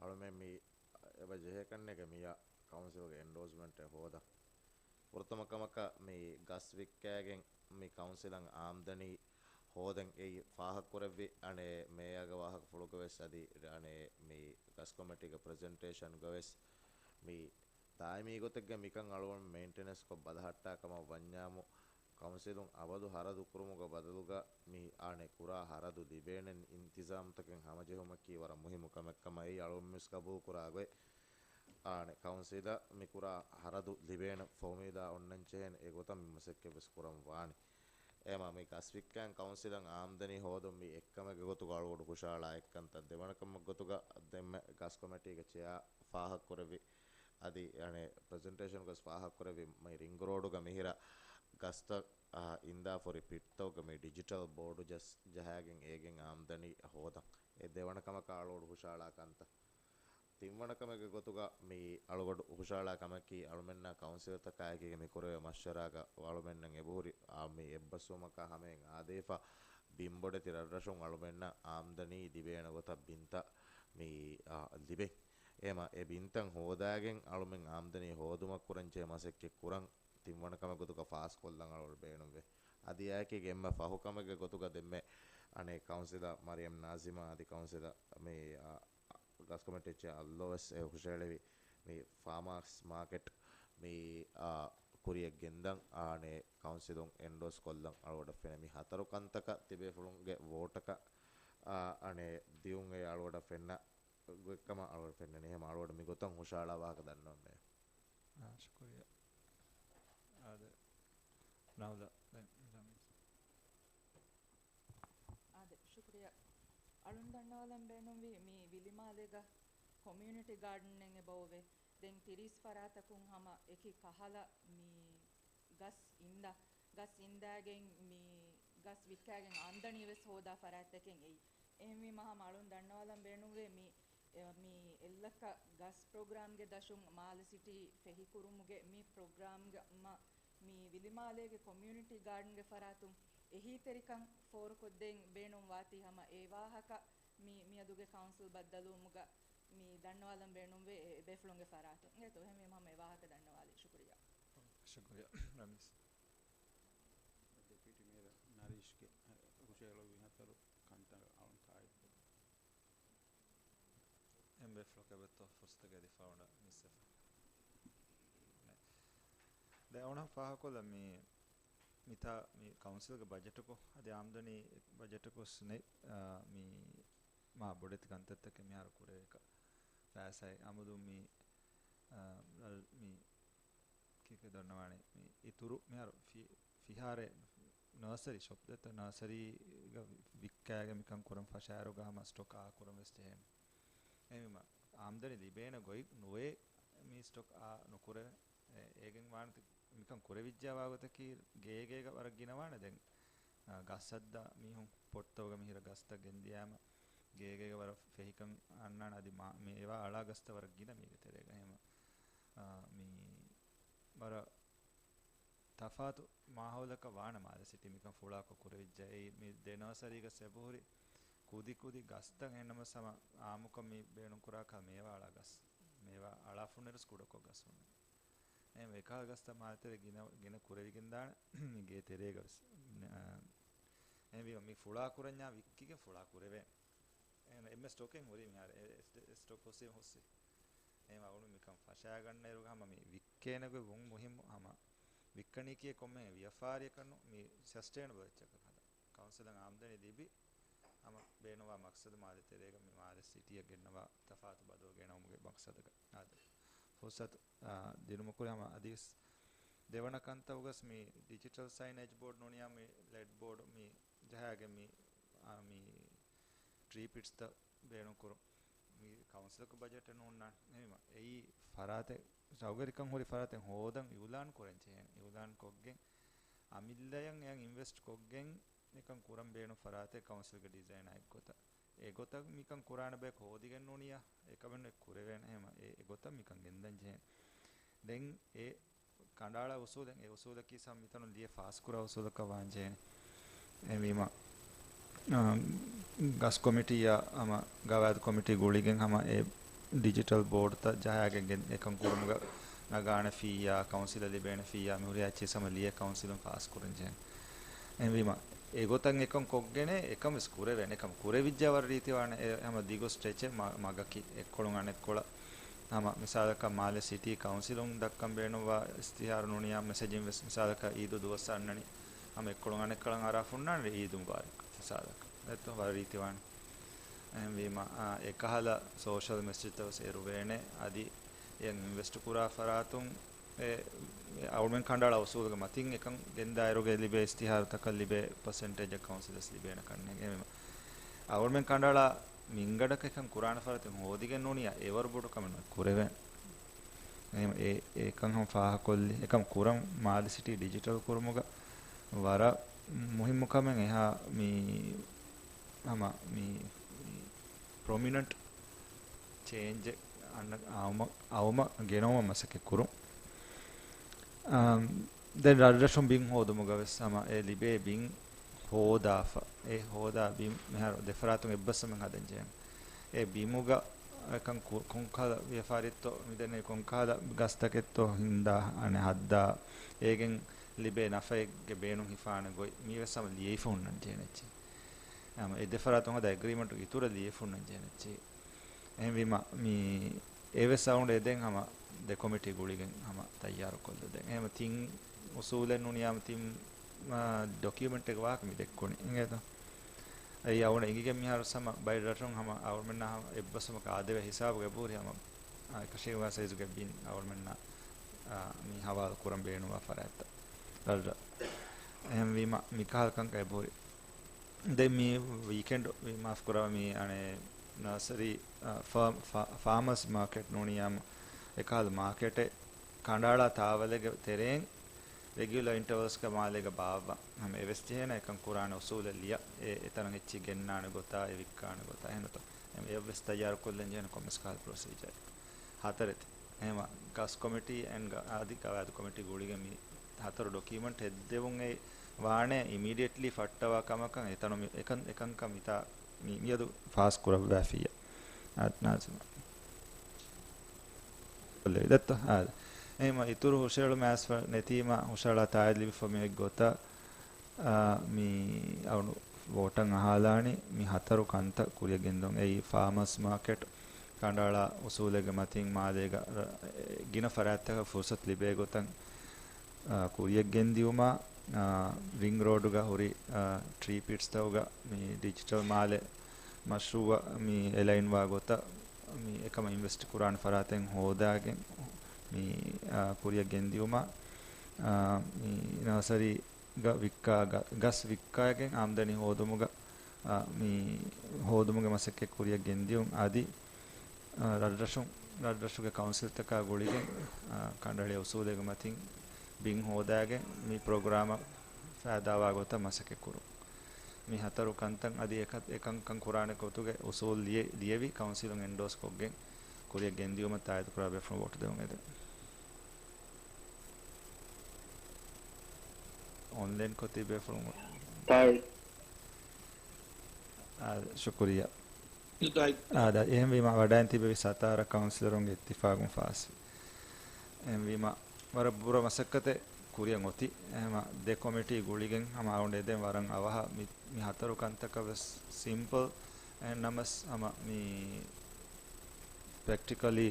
އަޅުމެން މި އެބަ ޖެހޭ ކަންނޭނގެ މިޔާ ކައުންސިލްގެ އެންޑޯސްމަންޓެއް ހޯދަން. ފުރަތަމަ ކަމަކަށް މި ގަސް ވިއްކާގެން މި ކައުންސިލަށް އާމްދަނީ ހޯދަން އެއީ ފާހަގަކުރެއްވި. އަނެއް މޭޔާގެ ވާހަކަފުޅުގަ ވެސް އަދި އަނެއް މި ގަސް ކޮމިޓީގެ ޕްރެޒެންޓޭޝަންގަ ވެސް މި ދާއިމީ ގޮތެއްގަ މިކަން އަޅުގަނޑު މެއިންޓެނެންސްކޮށް ބަލަހައްޓާ ކަމަށް ވަންޏާމު، ކައުންސިލުން އަބަދު ހަރަދު ކުރުމުގެ ބަދަލުގަ މި އާނެ ކުރާ ހަރަދު ލިބޭނެ އިންތިޒާމްތަކެއް ހަމަޖެހުމަކީ ވަރަށް މުހިއްމު ކަމެއް ކަމަށް އެއީ އަޅުގަނޑު ވެސް ގަބޫލު ކުރާ ގޮތް. އާނެ ކައުންސިލަށް މި ކުރާ ހަރަދު ލިބޭނެ ފޮމުލާ އޮންނަން ޖެހޭނެ އެގޮތަށް މި މަސައްކަތް ވެސް ކުރަން ވާނެ. އެމަ މި ގަސް ވިއްކާން ކައުންސިލަށް އާމްދަނީ ހޯދުން މި އެއްކަމެއްގެ ގޮތުގަ އަޅުގަޑު ހުށަހަޅާ އެއްކަންތައް. ދެވަނަ ކަމެއް ގޮތުގަ ދެންމެ ގަސް ކޮމިޓީގެ ޗެއާ ފާހަގަކުރެއްވި އަދި އަނެއް ޕްރެޒެންޓޭޝަން ގޮސް ފާހަގަކުރެއްވި މި ރިންގް ރޯޑުގަ މިހިރަ ގަސްތައް، އާ، އިންދާފަ ހުރި ޕިޓްތަކުގަ މި ޑިޖިޓަލް ބޯޑު ޖަސް ޖަހާގެން އޭގެން އާމްދަނީ ހޯދަން. އެ ދެވަނަ ކަމަކަށް އަޅުގަޑު ހުށަހަޅާ ކަންތައް. ތިންވަނަ ކަމެއްގެ ގޮތުގަ މި އަޅުގަޑު ހުށަހަޅާ ކަމަކީ، އަޅުމެންނާ ކައުންސިލްތަކާއެކީގަ މި ކުރެވޭ މަޝްވަރާގަ އަޅުމެންނަށް އެބަހުރި އާ މި އެއްބަސްވުމަކާ ހަމައިން އާދޭފަ ބިންބޮޑެތި ރަށްރަށުން އަޅުމެންނަށް އާމްދަނީ ލިބޭނެ ގޮތަށް ބިންތައް މި، އާ، ލިބޭ. އެހެމަ އެ ބިންތައް ހޯދާގެން އަޅުމެން އާމްދަނީ ހޯދުމަށް ކުރަންޖެހޭ މަސައްކަތް ކުރަން ތިންވަނަ ކަމެއް ގޮތުގަ ފާސްކޮށްލަން އަޅުގަޑު ބޭނުންވޭ. އަދި އެއާއެކީގަ އެންމެ ފަހު ކަމެއްގެ ގޮތުގަ ދެންމެ އަނެއް ކައުންސިލަރ މަރިޔަމް ނާޒިމާ އަދި ކައުންސިލަރ މި، އާ، ގަސް ކޮމިޓީ ޗެއާ އަލްލޯ ވެސް އެ ހުށަހެޅެވި މި ފާމާސް މާކެޓް މި، އާ، ކުރިއަށް ގެންދަން އާނެ ކައުންސިލުން އެންޑޯސް ކޮށްލަން އަޅުގަޑަށް ފެނޭ. މި ހަތަރު ކަންތަކަށް ތިބޭފުޅުންގެ ވޯޓަކަށް، އާ، އަނެއް ދިއުން އެ އަޅުގަޑަށް ފެންނަ ގޮތްކަމަށް އަޅުގަޑަށް ފެންނަނީ. އެހެމަ އަޅުގަޑު މި ގޮތަށް ހުށަހަޅާ ވާހަކަ ދަންނަވަން މޭ. އާ، ޝުކުރިއްޔާ. އާދެ، ނައުލާ، ދެން ރަމީޒް. އާދެ، ޝުކުރިއްޔާ. އަޅުން ދަންނަވާލަން ބޭނުންވީ މި ވިލިމާލޭގަ ކޮމިއުނިޓީ ގާޑަންއެއް އެބައޮވޭ. ދެން ތިރީސް ފަރާތަކުން ހަމަ އެކި ކަހަލަ މި ގަސް އިންދާ، ގަސް އިންދާގެން މި ގަސް ވިއްކާގެން އާމްދަނީ ވެސް ހޯދާ ފަރާތްތަކެއް އެއީ. އެހެންވީމަ ހަމަ އަޅުން ދަންނަވާލަން ބޭނުންވޭ މި، އެ، މި އެއްލައްކަ ގަސް ޕްރޮގްރާމްގެ ދަށުން މާލެ ސިޓީ ފެހިކުރުމުގެ މި ޕްރޮގްރާމްގަ މަ-، މި ވިލިމާލޭގެ ކޮމިއުނިޓީ ގާޑަންގެ ފަރާތުން އެހީތެރިކަން ފޯރުކޮށްދޭން ބޭނުން ވާތީ ހަމަ އެ ވާހަކަ މި، މިއަދުގެ ކައުންސިލް ބައްދަލުވުމުގަ މި ދަންނަވާލަން ބޭނުންވޭ އެ، އެ ބޭފުޅުންގެ ފަރާތުން. އެހެންވީމަ ހަމަ އެ ވާހަކަ ދަންނަވާލީ. ޝުކުރިއްޔާ. ޝުކުރިއްޔާ. ރަމީޒް. ޑެޕިއުޓީ މޭޔަރ ނަރީޝްގެ ހުށަހެޅުއްވި ހަތަރު ކަންތައް އަޅުން ތާއީދުކޮށްދޭ. އެންބޭފުޅަކަށް އެބައޮތްތޯ ފުރުސަތުގެ އަދި ފައުންޑަރ މިސް އެފް. ދެން އަޅުން ފާހަގަކޮށްލަން މި، މިތާ މި ކައުންސިލްގެ ބަޖެޓަކު އަދި އާމްދަނީ ބަޖެޓަކު ސްނެ-، އާ، މި މާ ބޮޑެތި ކަންތައްތަކެއް މިހާރު ކުރެވޭކަށް ފައިސާއެއް އަމުދު މި، އާ، މި ކީކޭ ދަންނަވާނެ؟ މި އިތުރު މިހާރު ފި-، ފިހާރަ ނަރސަރީ ޝޮޕް ދެތަ ނަރސަރީގަ ވިއްކާގެން މިކަން ކުރަން ފަށާއިރުގަ ހަމަ ސްޓޮކް އާ ކުރަން ވެސް ޖެހޭނެ. އެހެންވީމަ އާމްދަނީ ލިބޭނެ ގޮތް ނުވޭ މި ސްޓޮކް އާ ނުކުރެވެން. އެ-، އޭގެން ވާނެތި މިކަން ކުރެވިއްޖާ ވާގޮތަކީ ގޭގޭގަ ވަރަށް ގިނަވާނެ. ދެން، އާ، ގަސް ހައްދާ މީހުން ޕޮޓްތަކުގަ މިހިރަ ގަސްތައް ގެންދިޔާމަ ގޭގޭގަ ވަރަށް ފެހިކަން އަންނާނެ. އަދި މާ-، މޭވާ އަޅާ ގަސްތައް ވަރަށް ގިނަ މީގެ ތެރޭގަ. އެހެންވީމަ، އާ، މި ވަރަށް ތަފާތު މާހައުލަކަށް ވާނެ މާލެ ސިޓީ މިކަން ފުޅާކޮށް ކުރެވިއްޖެ. އެއީ މި ދެ ނަރސަރީގަސް އެބަހުރި ކުދި ކުދި ގަސްތައް. އެހެންނަމަވެސް ހަމަ އާއްމުކޮށް މި ބޭނުންކުރާ ކަހަލަ މޭވާ އަޅާ ގަސް، މޭވާ އަޅާ ފުންނައިރުވެސް ކުޑަކޮށް ގަސް ހުންނަ. އެހެން އެކަހަލަ ގަސްތައް މާލެތެރޭ ގިނަ، ގިނަ ކުރެވިގެންދާނެ މި ގޭ ތެރޭގަ ވެސް. އެހެންވީމަ މި ފުޅާ ކުރަންޏާ ވިއްކިގެން ފުޅާ ކުރެވޭނެ. އެހެން އެންމެ ސްޓޮކެއް ހުރީ މިހާރު އެ، އެ، ސްޓޮކް ހުސް ހުސް. އެހެން އަޅުން މިކަން ފަށާގަންނައިރުގަ ހަމަ މި ވިއްކޭނެގޮތް ވުން މުހިއްމު. ހަމަ ވިއްކަނީކީ ކޮންމެ ވިޔަފާރިއަކަށް ނޫން، މި ސަސްޓެއިނަބަލް އެއްޗަކަށް ހަދާ. ކައުންސިލަށް އާމްދަނީ ލިބި ހަމަ ބޭނުންވާ މަޤްޞަދު މާލެ ތެރޭގަ މި މާލެ ސިޓީއަށް ގެންނަވާ ތަފާތު ބަދަލު ގެނައުމުގެ މަޤްޞަދަކަށް. އާދެ، ފުރުސަތު، އާ، ދިނުމަކުރި ހަމަ އަދިވެސް ދެވަނަ ކަންތައް އުގަސް މި ޑިޖިޓަލް ސައިނޭޖް ބޯޑް ނޫނިއްޔާ މި ލެޑް ބޯޑް މި ޖަހާގެން މި، އާ، މި ޓްރީ ޕިޓްސްތައް ބޭނުންކުރުން. މި ކައުންސިލަކު ބަޖެޓެއް ނޯންނާނެ. އެހެންވީމަ އެއީ ފަރާތެއް، ސައުގަރިކަން ހުރި ފަރާތެއް ހޯދަން އިއުލާން ކުރަން ޖެހޭނެ. އިއުލާން ކޮށްގެން އަމިއްލަޔަށް އެޔަށް އިންވެސްޓް ކޮށްގެން އެކަން ކުރަން ބޭނުން ފަރާތެއް ކައުންސިލްގެ ޑިޒައިނާ އެއްގޮތަށް. އެގޮތަށް މިކަން ކުރާނެ ބަޔަކު ހޯދިގެން ނޫނިއްޔާ، އެކަމެއް ނު ކުރެވޭނެ. އެހެންވީމަ އެ، އެގޮތަށް މިކަން ގެންދަން ޖެހޭނެ. ދެން އެ ކަނޑައަޅާ އުސޫލެއް، އެ އުސޫލަކީ ސަމް މިތަނުން ލިޔެ ފާސްކުރާ އުސޫލަކަށް ވާން ޖެހޭނެ. އެހެންވީމަ، އާ، ގަސް ކޮމިޓީއާ ހަމަ ގަވާއިދު ކޮމިޓީ ގުޅިގެން ހަމަ އެ ޑިޖިޓަލް ބޯޑްތައް ޖަހާގެން އެކަން ކުރުމުގަ ނަގާނެ ފީއާ، ކައުންސިލަށް ލިބޭނެ ފީއާ، މިހުރި އެއްޗެއް ހަމަ ލިޔެ ކައުންސިލުން ފާސްކުރަން ޖެހޭނެ. އެހެންވީމަ، އެގޮތަށް އެކަން ކޮށްގެނެ އެކަން ވެސް ކުރެވޭނެ. އެކަން ކުރެވިއްޖާ ވަރަށް ރީތިވާނެ. އެ ހަމަ ދިގު ސްޓްރެޗެއް މަ-، މަގަކީ އެއްކޮޅުން އަނެއްކޮޅަށް. ހަމަ މިސާލަކަށް މާލެ ސިޓީ ކައުންސިލުން ދައްކަން ބޭނުންވާ އިސްތިހާރު ނޫނިއްޔާ މެސެޖިން ވެސް މިސާލަކަށް އީދު ދުވަސް އަންނަނީ. ހަމަ އެއްކޮޅުން އަނެއްކޮޅަށް އަރާ ހުންނާނެ އީދު މުބާރަކް މިސާލަކަށް. އެއްތޯ ވަރަށް ރީތިވާނެ. އެހެންވީމަ، އާ، އެކަހަލަ ސޯޝަލް މެސެޖްތައް ވެސް އެރުވޭނެ. އަދި އެއަށް އިންވެސްޓް ކުރާ ފަރާތުން އެ، އެ އަޅުމެން ކަނޑައަޅާ އުސޫލުގެ މަތިން އެކަން ގެންދާއިރުގަ ލިބޭ އިސްތިހާރުތަކަށް ލިބޭ ޕަސެންޓޭޖަށް ކައުންސިލަށް ލިބޭނެ ކަންނޭނގެ. އެހެންވީމަ، އަޅުމެން ކަނޑައަޅާ މިންގަޑަކަށް އެކަން ކުރާނެ ފަރާތެއް ހޯދިގެން ނޫނިއްޔާ އެވަރު ބޮޑު ކަމެއް ނު ކުރެވޭނެ. އެހެން އެ، އެކަން ހަމަ ފާހަގަކޮށްލި، އެކަން ކުރަން މާލެ ސިޓީ ޑިޖިޓަލް ކުރުމުގަ ވަރަށް މުހިއްމު ކަމެއް. އެހާ މި ހަމަ މި، މި ޕްރޮމިނަންޓް ޗޭންޖެއް އަންނަ އައުމަ، އައުމަށް ގެނައުމަށް މަސައްކަތް ކުރުން. އާ، ދެން ރަށްރަށުން ބިން ހޯދުމުގަ ވެސް ހަމަ އެ ލިބޭ ބިން ހޯދާފަ، އެ ހޯދާ ބިން މިހާރު ދެފަރާތުން އެއްބަސްވުމެއް ހަދަން ޖެހެން. އެ ބިމުގަ އެކަން ކު-، ކޮންކަހަލަ ވިޔަފާރިއެއްތޯ މިދެންނެވި، ކޮންކަހަލަ ގަސްތަކެއްތޯ ހިންދާ، އަނެއް ހައްދާ، އޭގެން ލިބޭ ނަފައެއްގެ ބޭނުން ހިފާނެ ގޮތް މީ ވެސް ހަމަ ލިޔެފަ ހުންނަން ޖެހެނެއްޗި. ހަމަ އެ ދެފަރާތުން ހަދާ އެގްރީމަންޓު އިތުރަށް ލިޔެފަ ހުންނަން ޖެހެނެއްޗި. އެހެންވީމަ، މި އެވެސް އައުން އެދެން ހަމަ ދެ ކޮމިޓީ ގުޅިގެން ހަމަ ތައްޔާރު ކޮށްލަދެން. އެހެން ތިން އުސޫލެއް ނޫނިޔާމަ ތިން، އާ، ޑޮކިއުމެންޓެއްގެ ވާހަކަ މި ދެއްކުނީ. އިނގޭތޯ؟ އެއީ އައުނަ އިނގިގެން މިހާރު ހަމަ ބައެއް ރަށުން ހަމަ އަޅުމެންނާ ހަމަ އެއްބަސްވުމަކަށް އާދެވޭ ހިސާބުގަ އެބަހުރި ހަމަ، އާ، އެކަށީގެންވާ ސައިޒުގެ ބިން އަޅުމެންނާ، އާ، މި ހަވާލު ކުރަން ބޭނުންވާ ފަރާތްތައް. ރަށްރަށް. އެހެންވީމަ މިކަހަލަ ކަންކަން އެބަހުރި. ދެން މި ވީކެންޑް، މި މާފް ކުރާ، މި އަނެއް ނާސަރީ، އަ، ފާ-، ފާ-، ފާމަސް މާކެޓް ނޫނިޔާމަ އެކަހަލަ މާކެޓެއް ކަނޑައަޅާ ތާވަލެއްގެ ތެރެއިން ރެގިއުލަރ އިންޓަވަލްސްގަ މާލޭގަ ބާއްވާ. ހަމަ އެވެސް ޖެހޭނެ އެކަން ކުރާނެ އުސޫލެއް ލިޔާ، އެ، އެތަނަށް އެއްޗެއް ގެންނާނެ ގޮތާ، އެ ވިއްކާނެ ގޮތާ، އެހެންތޯ؟ އެ، އެއްވެސް ތައްޔާރު ކޮށްލަން ޖެހޭނެ ކޮންމެސް ކަހަލަ ޕްރޮސީޖަރެއް. ހަތަރެތި. އެހެމަ ގަސް ކޮމިޓީ އެންޑް ގަ-، އަދި ގަވާއިދު ކޮމިޓީ ގުޅިގެން މި ހަތަރު ޑޮކިއުމެންޓް ހެއްދެވުން އެ ވާނެ އިމީޑިއެޓްލީ ފައްޓަވާ ކަމަކަށް އެތަނު މި-، އެކަން، އެކަންކަން މިތާ މި-، މިއަދު ފާސް ކުރައްވާފިއްޔާ. އާ، ނާޒިމާ. ކޮށްލެވި ދައްތަ؟ އާ. އެހެމަ އިތުރު ހުށައެޅުމާސް ނެތީމަ ހުށައަޅާ ތާއެއް ލިބިފަ މި އޮތް ގޮތަށް އާ، މި އަޅު ވޯޓަށް އަހާލާނީ މި ހަތަރު ކަންތައް ކުރިއަށް ގެންދުން. އެއީ، ފާމަސް މާކެޓް ކަނޑައަޅާ އުސޫލެއްގެ މަތިން މާލޭގަ ރ-، ގިނަ ފަރާތްތަކަށް ފުރުސަތު ލިބޭ ގޮތަށް، އާ، ކުރިއަށް ގެންދިއުމާ، އާ، ރިންގް ރޯޑުގަ ހުރި، އާ، ޓްރީ ޕިޓްސްތަކުގަ މި ޑިޖިޓަލް މާލެ މަޝްރޫއަށް މި އެލައިންވާ ގޮތަށް މި އެކަމަށް އިންވެސްޓް ކުރާނެ ފަރާތެއް ހޯދާގެން މި، އާ، ކުރިއަށް ގެންދިއުމާ، އާ، މި ނާސަރީ ގަ ވިއްކާ ގަ-، ގަސް ވިއްކާގެން އާމްދަނީ ހޯދުމުގަ، އާ، މި ހޯދުމުގެ މަސައްކަތް ކުރިއަށް ގެންދިއުން އަދި، އާ، ރަށްރަށުން، ރަށްރަށުގެ ކައުންސިލްތަކާ ގުޅިގެން، އާ، ކަނޑައެޅި އުސޫލެއްގެ މަތިން ބިން ހޯދާގެން މި ޕްރޮގްރާމަށް ފައިދާވާ ގޮތަށް މަސައްކަތް ކުރުން. މި ހަތަރު ކަންތައް އަދި އެކަ-، އެކަންކަން ކުރާނެ ގޮތުގެ އުސޫލް ލިޔެ-، ލިޔެވި ކައުންސިލުން އެންޑޯސް ކޮށްގެން ކުރިއަށް ގެންދިއުމަށް ތާއީދު ކުރާ ބޭފުޅުން ވޯޓު ދެވުން އެދެން. އޮންލައިން ކޮށް ތިބޭފުޅުން. ތާއީ. އާ، ޝުކުރިއްޔާ. އާ، ދާ، އެހެންވީމަ ވަޑައިން ތިބެވި ސަތާރަ ކައުންސިލަރުންގެ އިއްތިފާގުން ފާސްވި. އެހެންވީމަ ވަރަށް ބުރަ މަސައްކަތެއް ކުރިއަށް އޮތީ. އެހެމަ ދެ ކޮމިޓީ ގުޅިގެން ހަމަ އަޅުގަނޑު އެދެން ވަރަށް އަވަހަށް މި، މި ހަތަރު ކަންތަކަށް ވެސް ސިމްޕަލް އެހެން ނަމަސް ހަމަ މި ޕްރެކްޓިކަލީ،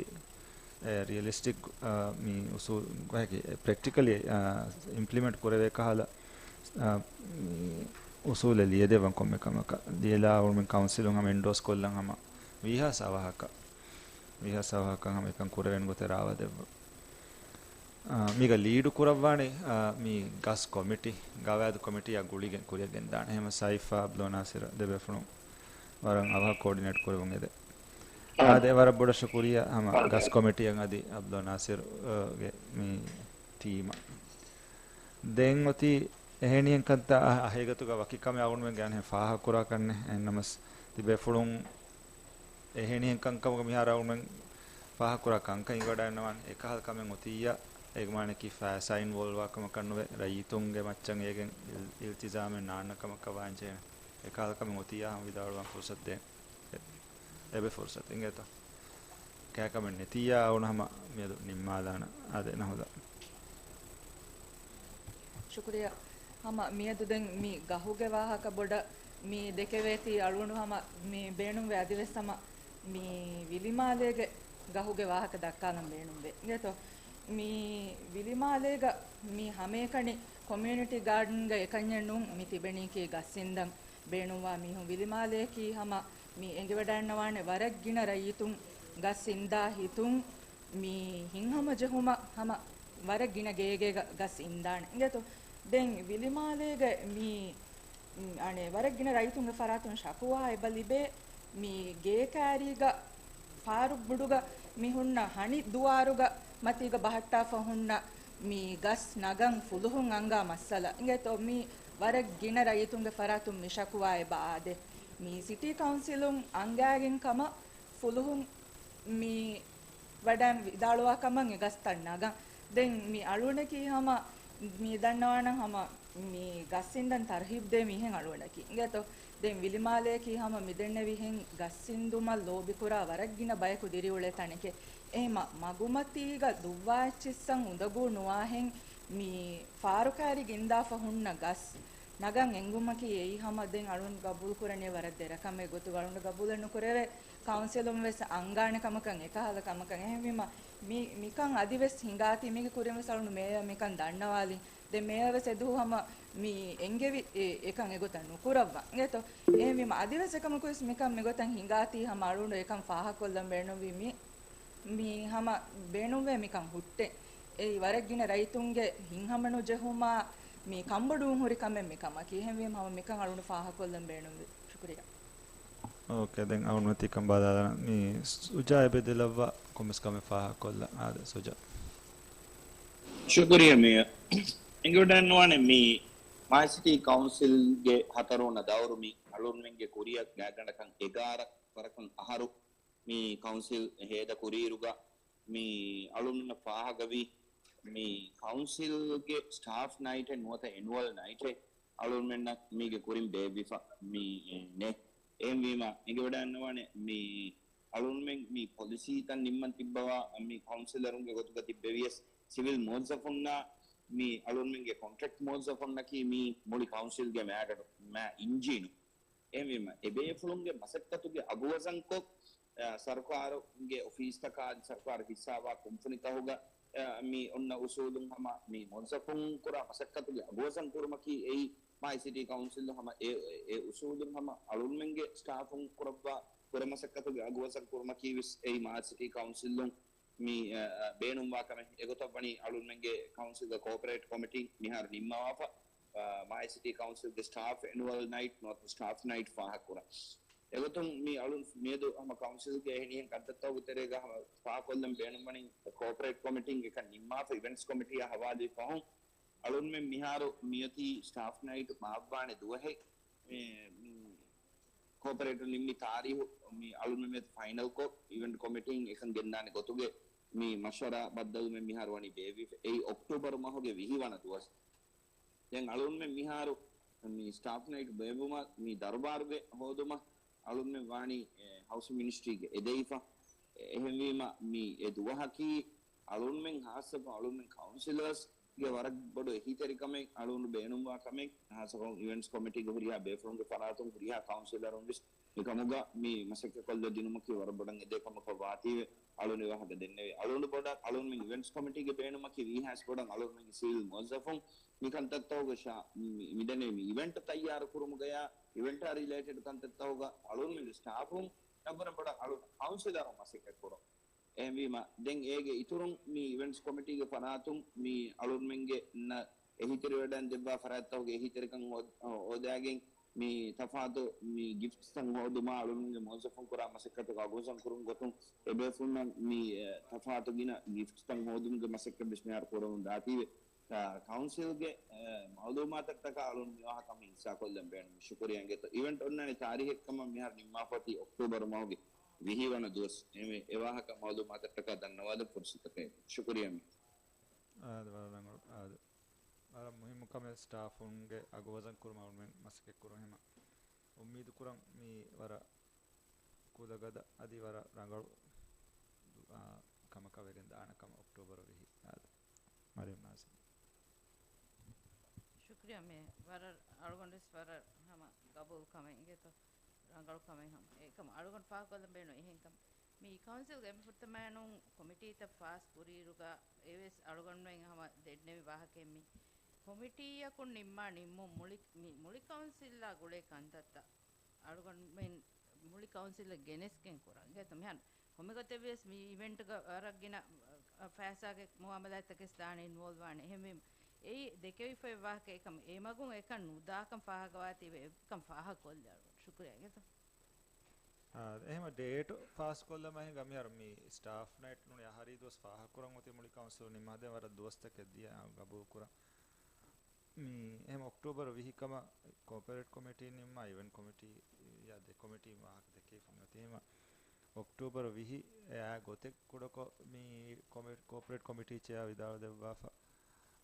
އެ، ރިއަލިސްޓިކް، އާ، މި އުސޫލް ގޮހެކި، އެ، ޕްރެކްޓިކަލީ، އާ، އިމްޕްލިމެންޓް ކުރެވޭ ކަހަލަ، އާ، މި އުސޫލެއް ލިޔެދެއްވަން ކޮންމެ ކަމަކަށް ލިޔެލާ އުޅުމެން ކައުންސިލުން ހަމަ އެންޑޯސް ކޮށްލަން ހަމަ ވީހާސް އަވަހަކަށް، ވީހާސް އަވަހަކަށް ހަމަ އެކަން ކުރެވެން ގޮތެއް ރާވަދެއްވަ. އާ، މީގަ ލީޑު ކުރައްވާނީ، އާ، މި ގަސް ކޮމިޓީ، ގަވާއިދު ކޮމިޓީއާ ގުޅިގެން ކުރިއަށް ގެންދާނެ. އެހެމަ ސައިފާ އަބްދުލް ނާސިރު ދެބޭފުޅުން ވަރަށް އަވަހަށް ކޯޑިނޭޓް ކުރެވުން އެދެ. އާދެ، ވަރަށް ބޮޑަށް ޝުކުރިއްޔާ ހަމަ ގަސް ކޮމިޓީއަށް އަދި އަބްދުލް ނާސިރު، އާ، ގެ މި ޓީމަށް. ދެން އޮތީ އެހެނިހެން ކަންތައް އަ-، އަހައިގަތުގަ ވަކި ކަމެއް އަޅުގަނޑުމެން ގާނެ ފާހަގަ ކުރާ ކަންނެއް. އެހެންނަމަސް ތިބޭފުޅުން އެހެނިހެން ކަންކަމުގަ މިހާރު އަޅުގަނޑުމެން ފާހަގަ ކުރާ ކަންކަން އިވަޑައިންނަވާނެ. އެކަހަލަ ކަމެއް އޮތިއްޔާ، އޭގެ މާނައަކީ ފައިސާ އިންވޯލްވް ވާ ކަމަކަށް ނުވެ، ރައްޔިތުންގެ މައްޗަށް އޭގެން އިލް-، އިލްތިޒާމެއް ނާންނަ ކަމަކަށް ވާންޖެހޭނެ. އެކަހަލަ ކަމެއް އޮތިއްޔާ ހަމަ ވިދާޅުވާން ފުރުސަތު ދޭން. އެ-، އެބަ ފުރުސަތު އިނގޭތޯ. ކާކަމެއް ނެތިއްޔާ އަޅުގަނޑު ހަމަ މިއަދު ނިންމާލާނަން. އާދެ، ނަހުދާ. ޝުކުރިއްޔާ. ހަމަ މިއަދު ދެން މި ގަހުގެ ވާހަކަ ބޮޑަށް މި ދެކެވޭތީ އަޅުގަނޑު ހަމަ މި ބޭނުންވޭ އަދިވެސް ހަމަ މި ވިލިމާލޭގެ ގަހުގެ ވާހަކަ ދައްކާލަން ބޭނުންވޭ. އިނގޭތޯ؟ މި ވިލިމާލޭގަ މި ހަމައެކަނި ކޮމިއުނިޓީ ގާޑަންގަ އެކަންޏެއް ނޫން މި ތިބެނީކީ ގަސް އިންދަން ބޭނުންވާ މީހުން. ވިލިމާލޭއަކީ ހަމަ މި އެނގިވަޑައިންނަވާނެ ވަރަށް ގިނަ ރައްޔިތުން ގަސް އިންދާ ހިތުން މި ހިތްހަމަޖެހުމަށް ހަމަ ވަރަށް ގިނަ ގޭގޭގަ ގަސް އިންދާނެ. އިނގޭތޯ؟ ދެން ވިލިމާލޭގަ މި، މް، އަނެއް ވަރަށް ގިނަ ރައްޔިތުންގެ ފަރާތުން ޝަކުވާ އެބަ ލިބޭ މި ގޭ ކާރީގަ ފާރުބުޑުގަ މި ހުންނަ ހަނި ދުވާރުގަ މަތީގަ ބަހައްޓާފަ ހުންނަ މި ގަސް ނަގަން ފުލުހުން އަންގާ މައްސަލަ. އިނގޭތޯ؟ މި ވަރަށް ގިނަ ރައްޔިތުންގެ ފަރާތުން މި ޝަކުވާ އެބަ އާދޭ. މި ސިޓީ ކައުންސިލުން އަންގާގެން ކަމަށް ފުލުހުން މި ވަޑައިން ވިދާޅުވާ ކަމަށް އެ ގަސްތައް ނަގަން. ދެން މި އަޅުގަނޑަކީ ހަމަ މި ދަންނަވާނަން ހަމަ މި ގަސް އިންދަން ތަރުހީބު ދޭ މީހެއް އަޅުގަނޑަކީ. އިނގޭތޯ؟ ދެން ވިލިމާލެއަކީ ހަމަ މިދެންނެވިހެން ގަސް އިންދުމަށް ލޯބިކުރާ ވަރަށް ގިނަ ބަޔަކު ދިރިއުޅޭ ތަނެކޭ. އެހެމަ މަގުމަތީގަ ދުއްވާ އެއްޗިއްސަށް އުނދަގޫ ނުވާހެން މި ފާރުކާރި ގިންދާފަ ހުންނަ ގަސް ނަގަން އެނގުމަކީ އެއީ ހަމަ ދެން އަޅުން ގަބޫލު ކުރަނީ ވަރަށް ދެރަ ކަމެއް ގޮތުގަ އަޅުން ގަބޫލެއް ނުކުރެވޭ. ކައުންސިލުން ވެސް އަންގާނެ ކަމަކަށް އެކަހަލަ ކަމަކަށް. އެހެންވީމަ މި، މިކަން އަދިވެސް ހިނގާތީ މީގެ ކުރިން ވެސް އަޅުން މޭޔަ މިކަން ދަންނަވާލި. ދެން މޭޔަ ވެސް އެދުވަހު ހަމަ މި އެންގެވި އެ، އެކަން އެގޮތަށް ނުކުރައްވާ. އިނގޭތޯ؟ އެހެންވީމަ އަދިވެސް އެކަމަކު ވެސް މިކަން މިގޮތަށް ހިނގާތީ ހަމަ އަޅުން އެކަން ފާހަގަކޮށްލަން ބޭނުންވީ މި، މި ހަމަ ބޭނުންވޭ މިކަން ހުއްޓެ. އެއީ ވަރަށް ގިނަ ރައްޔިތުންގެ ހިތްހަމަނުޖެހުމާ މި ކަންބޮޑުވުން ހުރި ކަމެއް މި ކަމަކީ. އެހެންވީމަ ހަމަ މިކަން އަޅުން ފާހަގަކޮށްލަން ބޭނުންވި. ޝުކުރިއްޔާ. އޯކޭ، ދެން އަޅުން ތިކަން ބަލާލަން. މި ސުޖާ އެބަ ދެލައްވާ ކޮންމެސް ކަމެއް ފާހަގަކޮށްލަން. އާދެ، ސުޖާ. ޝުކުރިއްޔާ މޭޔަ. އެނގިވަޑައިންނަވާނެ މި މާލެ ސިޓީ ކައުންސިލްގެ ހަތަރުވަނަ ދައުރު މި އަޅުންމެންގެ ކުރިއަށް ގާތްގަނޑަކަށް އެގާރަ ވަރަކަށް އަހަރު މި ކައުންސިލް ހޭދަ ކުރިއިރުގަ މި އަޅުންނަށް ފާހަގަވީ މި ކައުންސިލްގެ ސްޓާފް ނައިޓެއް ނުވަތަ އެނުއަލް ނައިޓެއް އަޅުންމެންނަށް މީގެ ކުރިން ބޭއްވިފަ މި ނެ. އެހެންވީމަ އެނގިވަޑައިންނަވާނެ މި އަޅުންމެން މި ޕޮލިސީތައް ނިންމަން ތިއްބަވާ މި ކައުންސިލަރުންގެ ގޮތުގަ ތިއްބެވިޔަސް ސިވިލް މުވައްޒަފުންނާ މި އަޅުންމެންގެ ކޮންޓްރެކްޓް މުވައްޒަފުންނަކީ މީ މުޅި ކައުންސިލްގެ މައިގަނޑު، މައި އިންޖީނު. އެހެންވީމަ، އެބޭފުޅުންގެ މަސައްކަތުގެ އަގުވަޒަންކޮށް، އަ، ސަރުކާރުގެ އޮފީސްތަކާ އަދި ސަރުކާރު ހިއްސާވާ ކުންފުނިތަހުގަ، އަ، މި އޮންނަ އުސޫލުން ހަމަ މި މުވައްޒަފުން ކުރާ މަސައްކަތުގެ އަގުވަޒަން ކުރުމަކީ އެއީ މާލެ ސިޓީ ކައުންސިލު ހަމަ އެ، އެ އުސޫލުން ހަމަ އަޅުންމެންގެ ސްޓާފުން ކުރައްވާ ކުރެ މަސައްކަތުގެ އަގުވަޒަން ކުރުމަކީ ވެސް އެއީ މާލެ ސިޓީ ކައުންސިލުން މި، އަ، އަ، ބޭނުންވާ ކަމެއް. އެގޮތަށް ވަނީ އަޅުންމެންގެ ކައުންސިލްގެ ކޯޕަރޭޓް ކޮމިޓީ މިހާރު ނިންމަވާފަ، އަ، މާލެ ސިޓީ ކައުންސިލްގެ ސްޓާފް އެނުއަލް ނައިޓް ނުވަތަ ސްޓާފް ނައިޓް ފާހަގަކުރަން. އެގޮތުން މި އަޅުން މިއަދު ހަމަ ކައުންސިލްގެ އެހެނިހެން ކަންތައްތަކުގެ ތެރޭގަ ހަމަ ފާހަގަކޮށްލަން ބޭނުންވަނީ ކޯޕަރޭޓް ކޮމިޓީން އެކަން ނިންމާފަ އިވެންޓްސް ކޮމިޓީއާ ހަވާލުވި ފަހުން އަޅުންމެން މިހާރު މިއޮތީ ސްޓާފް ނައިޓް މާތްވާނެ ދުވަހެއް. މި، މި ކޯޕަރޭޓް ނިންމި ތާރީހު މި އަޅުންމެން ފައިނަލްކޮށް، އިވެންޓް ކޮމިޓީން އެކަން ގެންދާނެ ގޮތުގެ މި މަޝްވަރާ ބައްދަލުމެއް މިހާރު ވަނީ ބޭއްވިފަ. އެއީ އޮކްޓޫބަރު މަހުގެ ވިހި ވަނަ ދުވަސް. ދެން އަޅުންމެން މިހާރު މި ސްޓާފް ނައިޓް ބޭއްވުމަށް މި ދަރުބާރުގެ ހޯދުމަށް އަޅުންމެން ވާނީ، އެ، ހައުސިން މިނިސްޓްރީގެ އެދެވިފަ. އެހެންވީމަ މި އެ ދުވަހަކީ އަޅުންމެން ހާއްސަކޮށް އަޅުންމެން ކައުންސިލަރސް ގެ ވަރަށް ބޮޑު އެހީތެރިކަމެއް އަޅުގަނޑު ބޭނުންވާ ކަމެއް، ހާއްސަކޮށް އިވެންޓްސް ކޮމިޓީގެ ހުރިހާ ބޭފުޅުންގެ ފަރާތުން ހުރިހާ ކައުންސިލަރުން ވެސް މިކަމުގަ މި މަސައްކަތް ކޮށްލަދިނުމަކީ ވަރަށް ބޮޑަށް އެދޭ ކަމަކަށް ވާތީވެ އަޅުގަނޑު އެ ވާހަކަ ދެންނެވި. އަޅުގަނޑު ބޮޑަށް އަޅުގަނޑުމެން އިވެންޓްސް ކޮމިޓީގެ ބޭނުމަކީ ވީހާވެސް ބޮޑަށް އަޅުގަނޑުމެންގެ ސިވިލް މުވައްޒަފުން މިކަންތައްތަކުގަ ޝާ-، މި-، މިދެންނެވި މި އިވެންޓް ތައްޔާރު ކުރުމުގަޔާ އިވެންޓާ ރިލޭޓެޑް ކަންތައްތަކުގަ އަޅުގަނޑުމެންގެ ސްޓާފުން ނަންބަރެއް ބޮޑަށް އަޅު ކައުންސިލަރުން މަސައްކަތް ކުރުން. އެހެންވީމަ، ދެން އޭގެ އިތުރުން މި އިވެންޓްސް ކޮމިޓީގެ ފަރާތުން މި އަޅުންމެންގެ ނަ-، އެހީތެރިވެވަޑައިގެން ދެއްވާ ފަރާތްތަކުގެ އެހީތެރިކަން ހޯ-، ހޯދާގެން މި ތަފާތު މި ގިފްޓްސްތައް ހޯދުމާ އަޅުންމެންގެ މުވައްޒަފުން ކުރާ މަސައްކަތުގެ އަގުވަޒަން ކުރުން ގޮތުން އެބޭފުޅުންނަށް މި، އެ، ތަފާތު ގިނަ ގިފްޓްސްތައް ހޯދުމުގެ މަސައްކަތް ވެސް މިހާރު ކުރަމުން ދާތީވެ. އާ، ކައުންސިލްގެ، އާ، މައުލޫމާތަށްޓަކާ އަޅުން މިވާހަކަ ހިއްސާކޮށްލަން ބޭނުން. ޝުކުރިއްޔާ އިނގޭތޯ. އިވެންޓް އޮންނާނެ ތާރީހެއްކަމަށް މިހާރު ނިންމާފަ އޮތީ އޮކްޓޫބަރު މަހުގެ ވިހި ވަނަ ދުވަސް. އެ-، އެވާހަކަ މައުލޫމާތަށްޓަކާ ދަންނަވާލަން ފުރުސަތަކަށް އެދުން. ޝުކުރިއްޔާ މި. އާދެ، ވަރަށް ރަނގަޅު. އާދެ، ވަރަށް މުހިއްމު ކަމެއް ސްޓާފުންގެ އަގުވަޒަން ކުރުމަށް އަޅުމެން މަސައްކަތް ކުރުން. އެހެމަ އުއްމީދު ކުރަން މީ ވަރަށް ކުލަގަދަ އަދި ވަރަށް ރަނގަޅު، އާ، ކަމަކަށް ވެގެން ދާނެ ކަމަށް އޮކްޓޫބަރު ވިހި. އާދެ. މަރިޔަމް ނާޒިމް. ޝުކްރިޔާ މޭ. ވަރަށް އަޅުގަނޑުވެސް ވަރަށް ހަމަ ގަބޫލު ކަމެއް އިނގޭތޯ. ރަނގަޅު ކަމެއް ހަމަ. އެކަމަ އަޅުގަނޑު ފާހަގަކޮށްލަން ބޭނުން އެހެން ކަމެއް. މި ކައުންސިލްގެ އެންމެ ފުރަތަމައިނުން ކޮމިޓީތައް ފާސް ކުރިއިރުގަ އެވެސް އަޅުގަނޑުމެން ހަމަ ދެންނެވި ވާހަކައެއް މި. ކޮމިޓީއަކުން ނިންމާ ނިންމުން މުޅި، މި މުޅި ކައުންސިލްއާ ގުޅޭ ކަންތައްތައް އަޅުގަނޑުމެން މުޅި ކައުންސިލަށް ގެނެސްގެން ކުރަން. އިނގޭތޯ މިހާރު ކޮންމެ ގޮތެއްވިޔަސް މި އިވެންޓްގަ ވަރަށް ގިނަ، އަ، ފައިސާގެ މުއާމަލާތްތަކެސް ދާނެ އިންވޯލްވް ވާނެ. އެހެންވީމަ އެއީ ދެކެވިފައި ވާހަކަ އެކަމަ އެމަގުން އެކަން ނުދާކަން ފާހަގަވާތީވެ އެކަން ފާހަގަކޮށްލި އަޅުގަނޑު. ޝުކުރިޔާ އިނގޭތޯ. އާ، އެހެމަ ޑޭޓު ފާސްކޮށްލަމާ ހިނގާ މިހާރު މި ސްޓާފް ނައިޓް ނޫނީ އަހަރީ ދުވަސް ފާހަގަކުރަން އޮތީ މުޅި ކައުންސިލުން ނިންމާދޭން ވަރަށް ދުވަސްތަކެއް ދިޔަ ގަބޫލުކުރަން. މި އެހެމަ އޮކްޓޫބަރު ވިހި ކަމަށް ކޯޕަރޭޓް ކޮމިޓީ ނިންމާ އިވެންޓް ކޮމިޓީ އާ ދެ ކޮމިޓީ ވާހަކަ ދެކެވިފަ މިއޮތީ. އެހެމަ އޮކްޓޯބަރު ވިހި އެ ގޮތެއް ކުޑަކޮށް މި ކޮމި-، ކޯޕަރޭޓް ކޮމިޓީ ޗެއާ ވިދާޅު ދެއްވާފަ.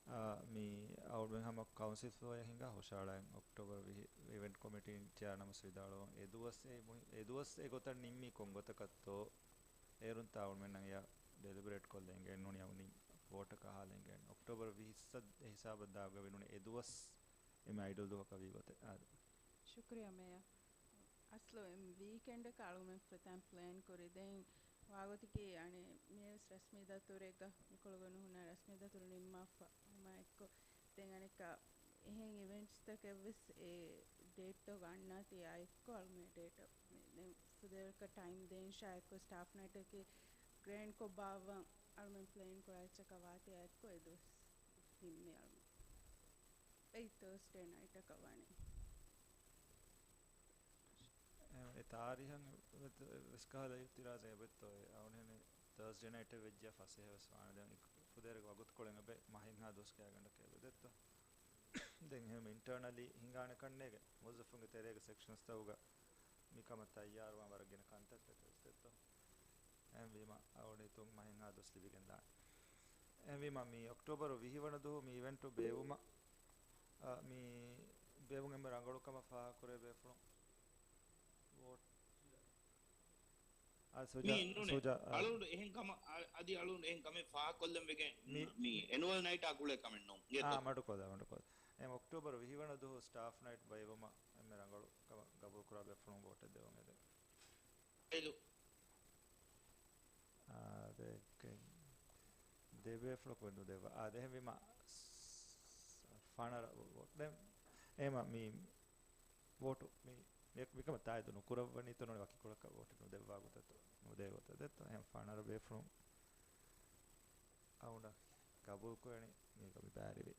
އާ، މި އަޅުމެން ހަމަ ކައުންސިލް ފްލޯއަށް ހިނގާ ހުށަހަޅައިން އޮކްޓޯބަރު ވިހި އިވެންޓް ކޮމިޓީން ޗެއާ ނަމަސް ވިދާޅުވަން. އެ ދުވަސް އެ މުހި-، އެ ދުވަސް އެ ގޮތަށް ނިންމީ ކޮން ގޮތަކަށްތޯ؟ އޭރުން ތާ އަޅުމެންނަށް އެޔަށް ޑެލިބަރޭޓް ކޮށްލަ އިނގެން ނޫނީ އަމުނި ވޯޓަކަށް އަހާލަ އިނގެން. އޮކްޓޯބަރު ވިހިއްސަށް އެ ހިސާބަށް ދާގަ ވިނުނެ އެ ދުވަސް އެމް އައިޑަލް ދުވަހަކަށް ވީ ގޮތެއް. އާދެ. ޝުކުރިއްޔާ މޭޔަރ. އަސްލު އެމް ވީކެންޑަކަށް އަޅުމެން ފުރަތަމަ ޕްލޭން ކުރި. ދެން ވާގޮތަކީ އަނެއް މިޔަސް ރަސްމީ ދަތުރެއްގަ މިކޮޅުގަ ނުހުންނަ ރަސްމީ ދަތުރު ނިންމާފަ ހަމަ އެއްކޮށް، ދެން އަނެއްކާ އެހެން އިވެންޓްސްތަކެއްވެސް އެ ޑޭޓްތަކުގަ އަންނާތީ އާ އެއްކޮށް އަޅުމެން ޑޭޓް ދެން ފުދޭވަރަކަށް ޓައިމް ދޭން ޝާ އެއްކޮށް ސްޓާފް ނައިޓަކީ ގްރޭންޑްކޮށް ބާއްވަން އަޅުމެން ޕްލޭން ކުރާ އެއްޗަކަށް ވާތީ އާ އެއްކޮށް އެ ދުވަސް ނިންމީ އަޅުމެން. އެއީ ތާސްޑޭ ނައިޓަކަށް ވާނެ. އެ، އެ ތާރީހަށް ވެސް ކަހަލަ އިއުތިރާޒެއް އެބައޮތްތޯ؟ އެ އަޅުގަނޑު ތާސްޑޭ ނައިޓެއް ވެއްޖެޔާ ފަސޭހަވެސް ވާނެ. ދެން އެ ފުދޭވަރުގެ ވަގުތުކޮޅެއް އެބަ މަހެއްހާ ދުވަސް ގާތްގަނޑަކަށް އެބަ ދެއްތޯ؟ ދެން އެހެން އިންޓަރނަލީ ހިނގާނެ ކަންނޭނގެ މުވައްޒަފުންގެ ތެރޭގެ ސެކްޝަންސްތަކުގަ މިކަމަށް ތައްޔާރުވާން ވަރަށް ގިނަ ކަންތައްތަކެއް ވެސް ދެއްތޯ؟ އެހެންވީމަ އަޅުގަނޑު ތުން މަހެއްހާ ދުވަސް ލިބިގެންދާނެ. އެހެންވީމަ މި އޮކްޓޯބަރު ވިހި ވަނަ ދުވަހު މި އިވެންޓު ބޭއްވުމަށް، އަ، މި ބޭއްވުން އެންމެ ރަނގަޅު ކަމަށް ފާހަގަކުރެވޭ ބޭފުޅުން ވޯޓް. އާ، ސުޖާ، މީ ނޫނޭ. ސުޖާ، އާ. އަޅުގަނޑު އެހެން ކަމަށް، އަ-، އަދި އަޅުގަނޑު އެހެން ކަމެއް ފާހަގަކޮށްލަން ވެގެން މި، މި އެނުއަލް ނައިޓާ ގުޅޭ ކަމެއް ނޫން. އާ، އެތޯ؟ މަޑުކޮށްލާ، މަޑުކޮށްލާ. އެ އޮކްޓޯބަރު ވިހި ވަނަ ދުވަހު ސްޓާފް ނައިޓް ބައިވުމަށް އެންމެ ރަނގަޅު ކަމަށް ގަބޫލުކުރާ ބޭފުޅުން ވޯޓެއް ދެވަން އެދެން. އެދު. އާ، ދެ-، ދެ ބޭފުޅަކު ނުދެއްވާ. އާ، ދެ އެހެންވީމަ ސް-، ފަނަރަ ވޯޓް. ދެން އެހެންވީމަ މި ވޯޓު މި، މި، މިކަމަށް ތާއީދު ނުކުރައްވަނީތޯ ނޫނީ ވަކިކޮޅަކަށް ވޯޓެއް ނުދެއްވާ ގޮތަށް، ނުދޭ ގޮތަށް ދެއްތޯ؟ އެހެން ފަނަރަ ބޭފުޅުން އަޅުގަނޑަށް ގަބޫލުކުރަނީ މީގަ މި ބައިވެރިވި.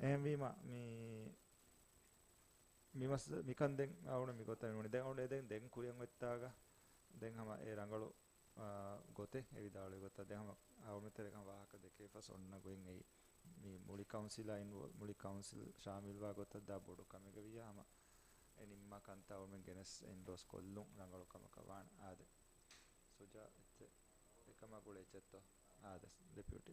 އެހެންވީމަ މި، މި މަސް-، މިކަން ދެން އަޅުގަނޑު މިގޮތަށް ނޫނީ. ދެން އަޅުގަނޑު އެ ދެން، ދެން ކުރިއަށް އޮތްތާގަ ދެން ހަމަ އެ ރަނގަޅު އާ، ގޮތެއް އެ ވިދާޅުވި ގޮތަށް ދެން ހަމަ އަޅުގަނޑު ތެރޭގަ ވާހަކަ ދެކޭ ފަސް އޮންނަ ގޮތް އެއީ. މި މުޅި ކައުންސިލާ އިންވޯ-، މުޅި ކައުންސިލް ޝާމިލްވާ ގޮތަށް ދާ ބޮޑު ކަމެއްގަ ވިއްޔާ ހަމަ އެ ނިންމާ ކަންތައް އަޅުގަނޑުމެން ގެނެސް އެންޑޯސް ކޮށްލުން ރަނގަޅު ކަމަކަށް ވާނެ. އާދެ. ސުޖާ އެއްޗެއް އެކަމާ ގުޅޭ އެއްޗެއްތޯ؟ އާދެ، ޑެޕިއުޓީ.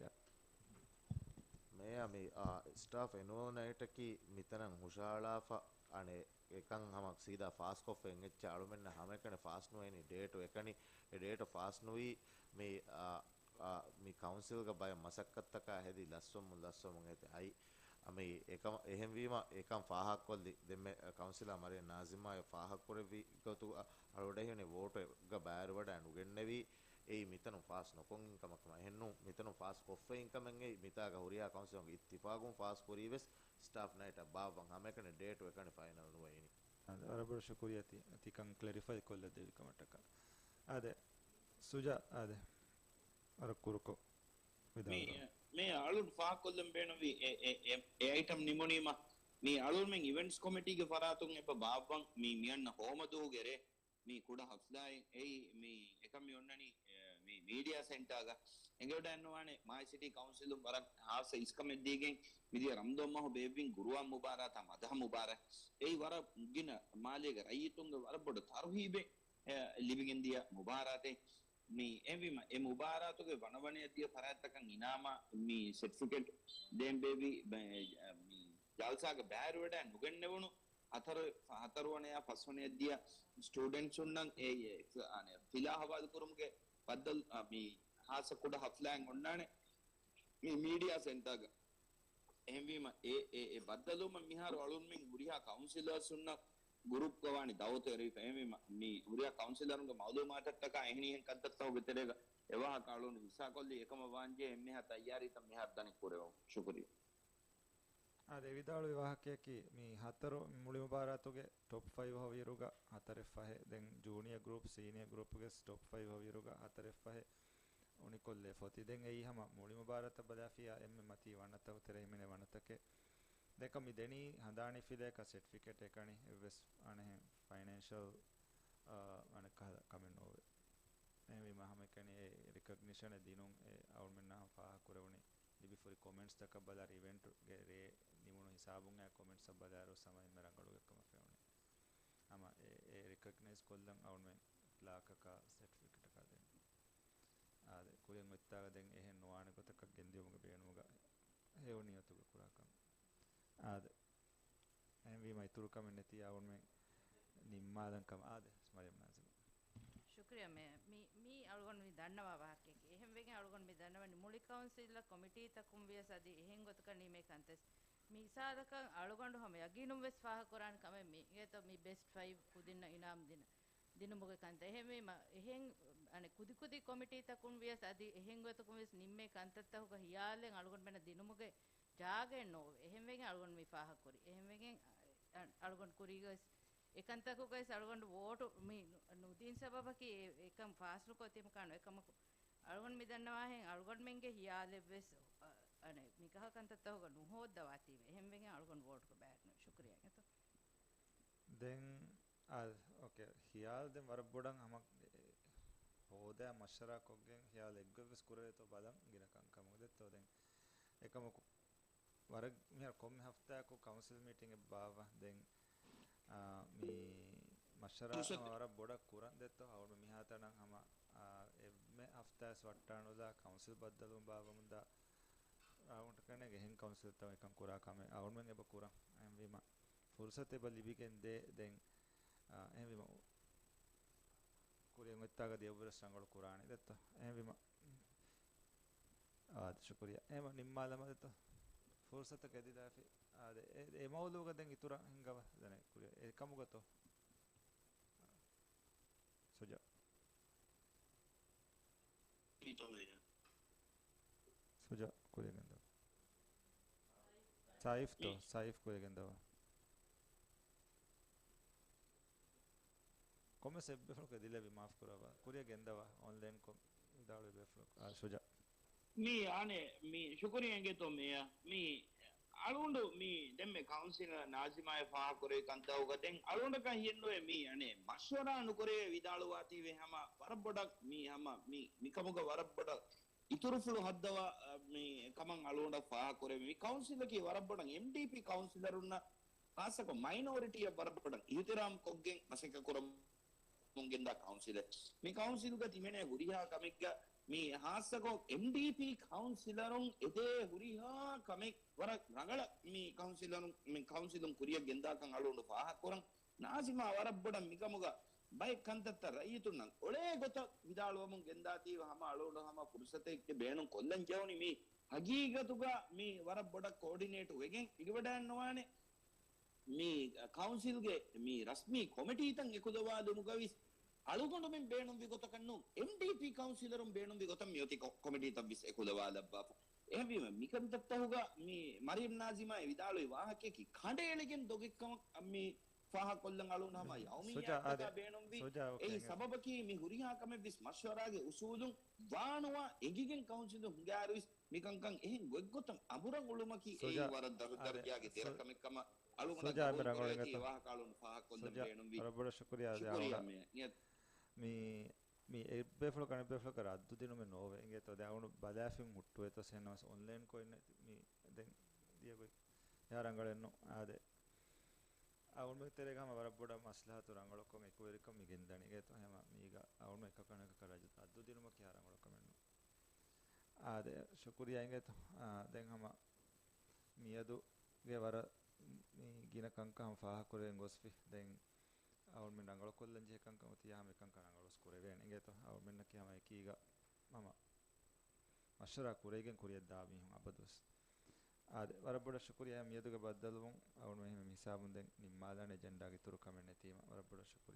މޭޔާ މި، އާ، ސްޓާފް އެނުއަލް ނައިޓަކީ މިތަނަށް ހުށަހަޅާފަ އަނެއް އެކަން ހަމަ ސީދާ ފާސްކޮށްފަ އެއްޗެއް އަޅުމެންނަށް ހަމައެކަނި ފާސް ނުވެނީ ޑޭޓު އެކަނި، އެ ޑޭޓު ފާސް ނުވީ މި، އާ، އާ، މި ކައުންސިލްގަ ބައެއް މަސައްކަތްތަކާ ހެދި ލަސްވަމުން، ލަސްވަމުން އެތި އައި. އަ، މި އެކަމަ-، އެހެންވީމަ އެކަން ފާހަގަކޮށްލި ދެންމެ ކައުންސިލާ މަރިޔަމް ނާޒިމާ އެ ފާހަގަކުރެއްވި ގޮތުގަ އަޅުގަނޑަށް ހީވަނީ ވޯޓުގަ ބައިވެރިވަޑައި ނުގެންނެވީ އެއީ މިތަނުން ފާސް ނުކޮށް އިންކަމަކަށް. އެހެންނޫން، މިތަނުން ފާސް ކޮށްފަ އިންކަމެއް އެއީ މިތާގަ ހުރިހާ ކައުންސިލުންގެ އިއްތިފާގުން ފާސް ކުރީ ވެސް ސްޓާފް ނައިޓަށް ބާއްވަން ހަމައެކަނި ޑޭޓު އެކަނި ފައިނަލް ނުވެ އިނީ. އާދެ، ވަރަށް ބޮޑަށް ޝުކުރިއްޔާ ތި، ތިކަން ކްލެރިފައި ކޮށްލަދެއްވި ކަމަށްޓަކާ. އާދެ، ސުޖާ، އާދެ، ވަރަށް ކުރުކޮށް މި، ވިދާޅުވާ. މި އަޅުން ފާހަގަކޮށްލަން ބޭނުންވީ އެ، އެ، އެ، އެ އައިޓަމް ނިމުނީމަ، މި އަޅުންމެން އިވެންޓްސް ކޮމިޓީގެ ފަރާތުން އެބަ ބާއްވަން މި، މި އަންނަ ހޯމަ ދުވަހުގެ ރޭ މި ކުޑަ ހަފްލާއެއް އެއީ މި އެކަން މި އޮންނަނީ، އެ، މި މީޑިއާ ސެންޓާގަ. އެނގިވަޑައިގަންނަވާނެ މާލެ ސިޓީ ކައުންސިލުން ވަރަށް ހާއްސަ އިސްކަމެއް ދީގެން މިދިޔަ ރަމަޟާން މަހު ބޭއްވިން ގުރުއާން މުބާރާތާ މަދަހަ މުބާރާތް. އެއީ ވަރަށް ގިނަ މާލޭގެ ރައްޔިތުންގެ ވަރަށް ބޮޑު ތަރުހީބެއް، އެ، ލިބިގެންދިޔަ މުބާރާތެއް. މި އެހެންވީމަ އެ މުބާރާތުގެ ވަނަވަނައަށް ދިޔަ ފަރާތްތަކަށް އިނާމާ މި ސެޓްފިކެޓް ދޭން ބޭއްވި ބެ-، މި ޖަލްސާގަ ބައިވެރިވެވަޑައި ނުގެންނެވުނު ހަތަރު، ހަތަރުވަނަޔާ ފަސްވަނަޔަށް ދިޔަ ސްޓޫޑެންޓްސުންނަށް އެ، އެ، އަނެ، ފިލާ ހަވާލުކުރުމުގެ ބައްދަލު، އަ، މި ހާއްސަ ކުޑަ ހަފްލާއެއް އޮންނާނެ މި މީޑިއާ ސެންޓާގަ. އެހެންވީމަ އެ، އެ، އެ ބައްދަލުވުމަށް މިހާރު އަޅުންމެން ހުރިހާ ކައުންސިލަރސުންނަށް ގުރޫޕްގަ ވާނީ ދައުވަތު އެރިފަ. އެހެންވީމަ މި ހުރިހާ ކައުންސިލަރުންގެ މައުލޫމާތަށްޓަކާ އެހެނިހެން ކަންތައްތަކުގެ ތެރޭގަ އެ ވާހަކަ އަޅުން ހިއްސާކޮށްލީ އެކަމަށް ވާންޖެހޭ އެންމެހާ ތައްޔާރީތައް މިހާރު ދަނެ ކުރެވުން. ޝުކުރިއްޔާ. އާދެ، އެ ވިދާޅުވި ވާހަކަޔަކީ މި ހަތަރު މުޅި މުބާރާތުގެ ޓޮޕް ފައިވް ހޮވިއިރުގަ ހަތަރެއް ފަހެއް، ދެން ޖޫނިއަ ގްރޫޕް، ސީނިއަ ގްރޫޕްގެ ޓޮޕް ފައިވް ހޮވިއިރުގަ ހަތަރެއް ފަހެއް އުނިކޮށްލޭ ފޮތި. ދެން އެއީ ހަމަ މުޅި މުބާރާތަށް ބަލާފިއްޔާ އެންމެ މަތީ ވަނަތަކު ތެރޭ ހިމެނޭ ވަނަތަކެއް. ދެން މި ދެނީ ހަނދާނީ ފިލައަކަށް ސެޓްފިކެޓް އެކަނި އެއްވެސް އަނެއް ފައިނޭންޝަލް، އާ، އަނެއްކަހަލަ ކަމެއް ނޯވޭ. އެހެންވީމަ ހަމައެކަނި އެ ރެކޮގްނިޝަނެއް ދިނުން އެ އަޅުމެންނަށް ހަމަ ފާހަގަކުރެވުނީ ލިބިފައި ކޮމެންޓްސްތަކަށް ބަލާއިރު އިވެންޓްގެ ރޭ ނިމުނު ހިސާބުން އެ ކޮމެންޓްސްއަށް ބަލާއިރު ހަމަ އެންމެ ރަނގަޅު އެއްކަމަށް ފެނުނީ. ހަމަ އެ، އެ ރެކޮގްނައިޒް ކޮށްލަން އަޅުމެން ލާކަކާ ސެޓްފިކެޓަކާ ދެން. އާދެ، ކުރިއަށް އޮތްތާގަ ދެން އެހެން ނުވާނެ ގޮތަކަށް ގެންދިޔުމުގެ ބޭނުމުގަ ހެޔޮ ނިޔަތުގަ ކުރާ ކަމެއް. އާދެ، އެހެންވީމަ އިތުރު ކަމެއް ނެތި އަޅުގަނޑުމެން ނިންމާލަން ކަމަށް. އާދެ، މަރިޔަމް ނާޒިމް. ޝުކުރިއްޔާ މޭ. މި، މީ އަޅުގަނޑު މި ދަންނަވާ ވާހަކައެކޭ. އެހެންވެގެން އަޅުގަނޑު މި ދަންނަވަނީ މުޅި ކައުންސިލްއަށް ކޮމިޓީތަކުން ވިޔަސް އަދި އެހެން ގޮތަކަށް ނިމޭ ކަންތައް. މި ހިސާބަކަށް އަޅުގަނޑު ހަމަ ޔަގީނުން ވެސް ފާހަގަކުރާނެ ކަމެއް މި. އިނގޭތޯ މި ބެސްޓް ފައިވް ކުދިންނަށް އިނާމް ދިނަ، ދިނުމުގެ ކަންތައް. އެހެންވީމަ، އެހެން، އަނެއް ކުދިކުދި ކޮމިޓީތަކުން ވިޔަސް އަދި އެހެން ގޮތަކުން ވިޔަސް ނިންމޭ ކަންތައްތަކުގަ ހިޔާލެއް އަޅުގަނޑުމެންނަށް ދިނުމުގެ ޖާގައެއް ނޯވޭ. އެހެންވެގެން އަޅުގަނޑު މި ފާހަގަކުރީ. އެހެންވެގެން، އަ، އަ، އަޅުގަނޑު ކުރީގަވެސް އެކަންތަކުގަވެސް އަޅުގަނޑު ވޯޓު މި ނު-، ނުދިން ސަބަބަކީ އެ-، އެކަން ފާސްނުކޮށް ތިމަ ކާނު އެކަމަކު އަޅުގަނޑު މި ދަންނަވާހެން އަޅުގަނޑުމެންގެ ހިޔާލެއްވެސް، އަ، އަނެއް މިކަހަ ކަންތައްތަކުގަ ނުހޯއްދަވާތީވެ. އެހެންވެގެން އަޅުގަނޑު ވޯޓުގަ ބައިވެރިނު. ޝުކުރިއްޔާ އިނގޭތޯ. ދެން، އާ، އޯކޭ. ހިޔާލު ދެން ވަރަށް ބޮޑަށް ހަމަ، އެ، ހޯދާ މަޝްވަރާ ކޮށްގެން ހިޔާލު އެއްގޮތްވެސް ކުރެވޭތޯ ބަލަން ގިނަ ކަންކަމުގަ ދެއްތޯ ދެން. އެކަމަކު ވަރަށް މިހާރު ކޮންމެ ހަފްތާއަކު ކައުންސިލް މީޓިން އެއް ބާއްވާ. ދެން، އާ، މި މަޝްވަރާ ހަމަ ވަރަށް ބޮޑަށް ކުރަން ދެއްތޯ. އަޅުގަނޑު މިހާތަނަށް ހަމަ، އާ، އެންމެ ހަފްތާސް ވައްޓާނުލާ ކައުންސިލް ބައްދަލުވުން ބާއްވަމުންދާ އަޅުގަނޑު ކަންނޭނގެ އެހެން ކައުންސިލްތައް އެކަން ކުރާ ކަމެއް އަޅުގަނޑުމެން އެބަ ކުރަން. އެހެންވީމަ ފުރުސަތެއް އެބަ ލިބިގެން ދޭ. ދެން، އާ، އެހެންވީމަ ކުރިއަށް އޮތްތާގަ ދިޔަ އެއްވުރެސް ރަނގަޅު ކުރާނެ ދެއްތޯ. އެހެންވީމަ، އާދެ، ޝުކުރިއްޔާ. އެހެންވީމަ ނިންމާލަމާ ދެއްތޯ. ފުރުސަތަކަށް އެދިލާފި. އާދެ، އެ، އެ މައުޟޫގަ ދެން އިތުރަށް ހިންގަވާ ދެނެ ކުރިއަށް. އެކަމުގަތޯ. ސުޖާ. ކީތޯ މޭޔަ؟ ސުޖާ ކުރިއަށް ގެންދަވާ. ސައިފްތޯ؟ މި. ސައިފް ކުރިއަށް ގެންދަވާ. ކޮންމެސް އެއްބޭފުޅަކު އެދިލެވި މާފް ކުރައްވާ. ކުރިއަށް ގެންދަވާ. އޮންލައިންކޮށް ވިދާޅުވި ބޭފުޅަކު. އާ، ޝުޖާ. މީ އާނެ، މީ ޝުކުރިއްޔާ އިނގޭތޯ މޭޔަ. މީ އަޅުގަނޑު މީ ދެންމެ ކައުންސިލަރ ނާޒިމާއަށް ފާހަގަކުރެވި ކަންތައްގަ ދެން އަޅުގަނޑަކަށް ހިޔެއްނުވޭ މީ އަނެއް މަޝްވަރާ ނުކުރެވޭ ވިދާޅުވާތީވެ ހަމަ ވަރަށް ބޮޑަށް މީ ހަމަ މީ މިކަމުގަ ވަރަށް ބޮޑަށް އިތުރުފުޅު ހައްދަވާ، އަ، މީ ކަމަށް އަޅުގަނޑަށް ފާހަގަކުރެވޭ. މި ކައުންސިލަކީ ވަރަށް ބޮޑަށް އެމްޑީޕީ ކައުންސިލަރުންނަށް ޚާއްޞަކޮށް މައިނޯރިޓީއަށް ވަރަށް ބޮޑަށް އިހުތިރާމް ކޮށްގެން މަސައްކަތް ކުރަމުން ގެންދާ ކައުންސިލެއް. މި ކައުންސިލުގަ ތިމެނޭ ހުރިހާ ކަމެއްގަ މި ހާއްސަކޮށް އެމްޑީޕީ ކައުންސިލަރުން އެދޭ ހުރިހާ ކަމެއް ވަރަށް ރަނގަޅަށް މި ކައުންސިލަރުން، މި ކައުންސިލުން ކުރިއަށް ގެންދާކަން އަޅުގަނޑު ފާހަގަކުރަން. ނާޒިމާ ވަރަށް ބޮޑަށް މިކަމުގަ ބައެއް ކަންތައްތައް ރައްޔިތުންނަށް އޮޅޭ ގޮތަށް ވިދާޅުވަމުން ގެންދާތީވެ ހަމަ އަޅުގަނޑު ހަމަ ފުރުސަތެއްގެ ބޭނުން ކޮށްލަން ޖެހުނީ މީ ހަގީގަތުގަ މީ ވަރަށް ބޮޑަށް ކޯޑިނޭޓް ވެގެން އެނގިވަޑައެއްނުވާނެ. މި ކައުންސިލްގެ މި ރަސްމީ ކޮމިޓީތައް އެކުލަވާލުމުގަވިސް އަޅުގަނޑުމެން ބޭނުންވި ގޮތަކަށް ނޫން، އެމްޑީޕީ ކައުންސިލަރުން ބޭނުންވި ގޮތަށް މިއޮތީ ކޮ-، ކޮމިޓީތައްވެސް އެކުލަވާލައްވާފަ. އެހެންވީމަ، މިކަންތައްތަހުގަ މި މަރިޔަމް ނާޒިމާ ވިދާޅުވި ވާހަކަޔަކީ ކަނޑައެޅިގެން ދޮގެއްކަމަށް މި ފާހަގަކޮށްލަން އަޅުގަނޑު ހަމަ ސުޖާ، ޔައުމިއްޔާ އާދެ. ބޭނުންވީ. ސުޖާ، އެއީ އޯކޭ. ސަބަބަކީ މި ހުރިހާ ކަމެއްވެސް މަޝްވަރާގެ އުސޫލުން ވާނުވާ އެނގިގެން ކައުންސިލުން ހިނގާއިރުވެސް މިކަންކަން އެހެން ގޮތްގޮތަށް އަނބުރަށް އުޅުމަކީ ސުޖާ، އެއީ ވަރަށް ދަރު އާދެ. ދަރަޖާގެ ސު-، ދެރަ ކަމެއް ކަމަށް އަޅުގަނޑަށް ސުޖާ، ގަބޫލު މި ރަނގަޅު ކުރޭތީ އިނގޭތޯ. ވާހަކަ އަޅުން ފާހަގަކޮށްލަން ސުޖާ، ބޭނުންވީ. ވަރަށް ބޮޑަށް ޝުކުރިއްޔާ އާދެ ޝުކުރިއްޔާ އަޅުގަނޑަށް. މޭޔަ. ނިޔަތް. މީ، މީ އެއްބޭފުޅަކަށް އަނެއްބޭފުޅަކަށް ރައްދު ދިނުމެއް ނޯވޭ. އިނގޭތޯ ދެން އަޅުގަނޑު ބަލާފިން ހުއްޓުވޭތޯ ސެންނަވަސް އޮންލައިން ކޮށް އިންނަ މީ ދެން ދިޔަ ގޮތް. އެހާ ރަނގަޅެއްނު. އާދެ. އަޅުގަނޑު ތެރޭގަ ހަމަ ވަރަށް ބޮޑަށް މަސްލަހަތު ރަނގަޅުކޮށް އެކުވެރިކަން މި ގެންދަނީ. އިނގޭތޯ ހަމަ މީގަ އަޅުގަނޑު އެކަކަށް އަނެކަކަށް ރައްދު ދިނުމަކީ އެހާ ރަނގަޅު ކަމެއްނު. އާދެ، ޝުކުރިއްޔާ އިނގޭތޯ. އާ، ދެން ހަމަ މިއަދުގެ ވަރަށް މި ގިނަ ކަންކަން ހަމަ ފާހަގަކުރެވެން ގޮސްފި. ދެން އަޅުގަނޑުމެން ރަނގަޅުކޮށްލަން ޖެހޭ ކަންކަން އޮތިއްޔާ ހަމަ އެކަންކަން ރަނގަޅުވެސް ކުރެވޭނެ. އިނގޭތޯ އަޅުގަނޑުމެންނަކީ ހަމަ އެކީގަ ހަމަ މަޝްވަރާ ކުރެވިގެން ކުރިއަށްދާ މީހުން އަބަދުވެސް. އާދެ، ވަރަށް ބޮޑަށް ޝުކުރިއްޔާ މިއަދުގެ ބައްދަލުވުން. އަޅުގަނޑު އެހެން މި ހިސާބުން ދެން ނިންމާލާނެ އެޖެންޑާގެ އިތުރު ކަމެއް ނެތީމަ. ވަރަށް ބޮޑަށް ޝުކުރިއްޔާ.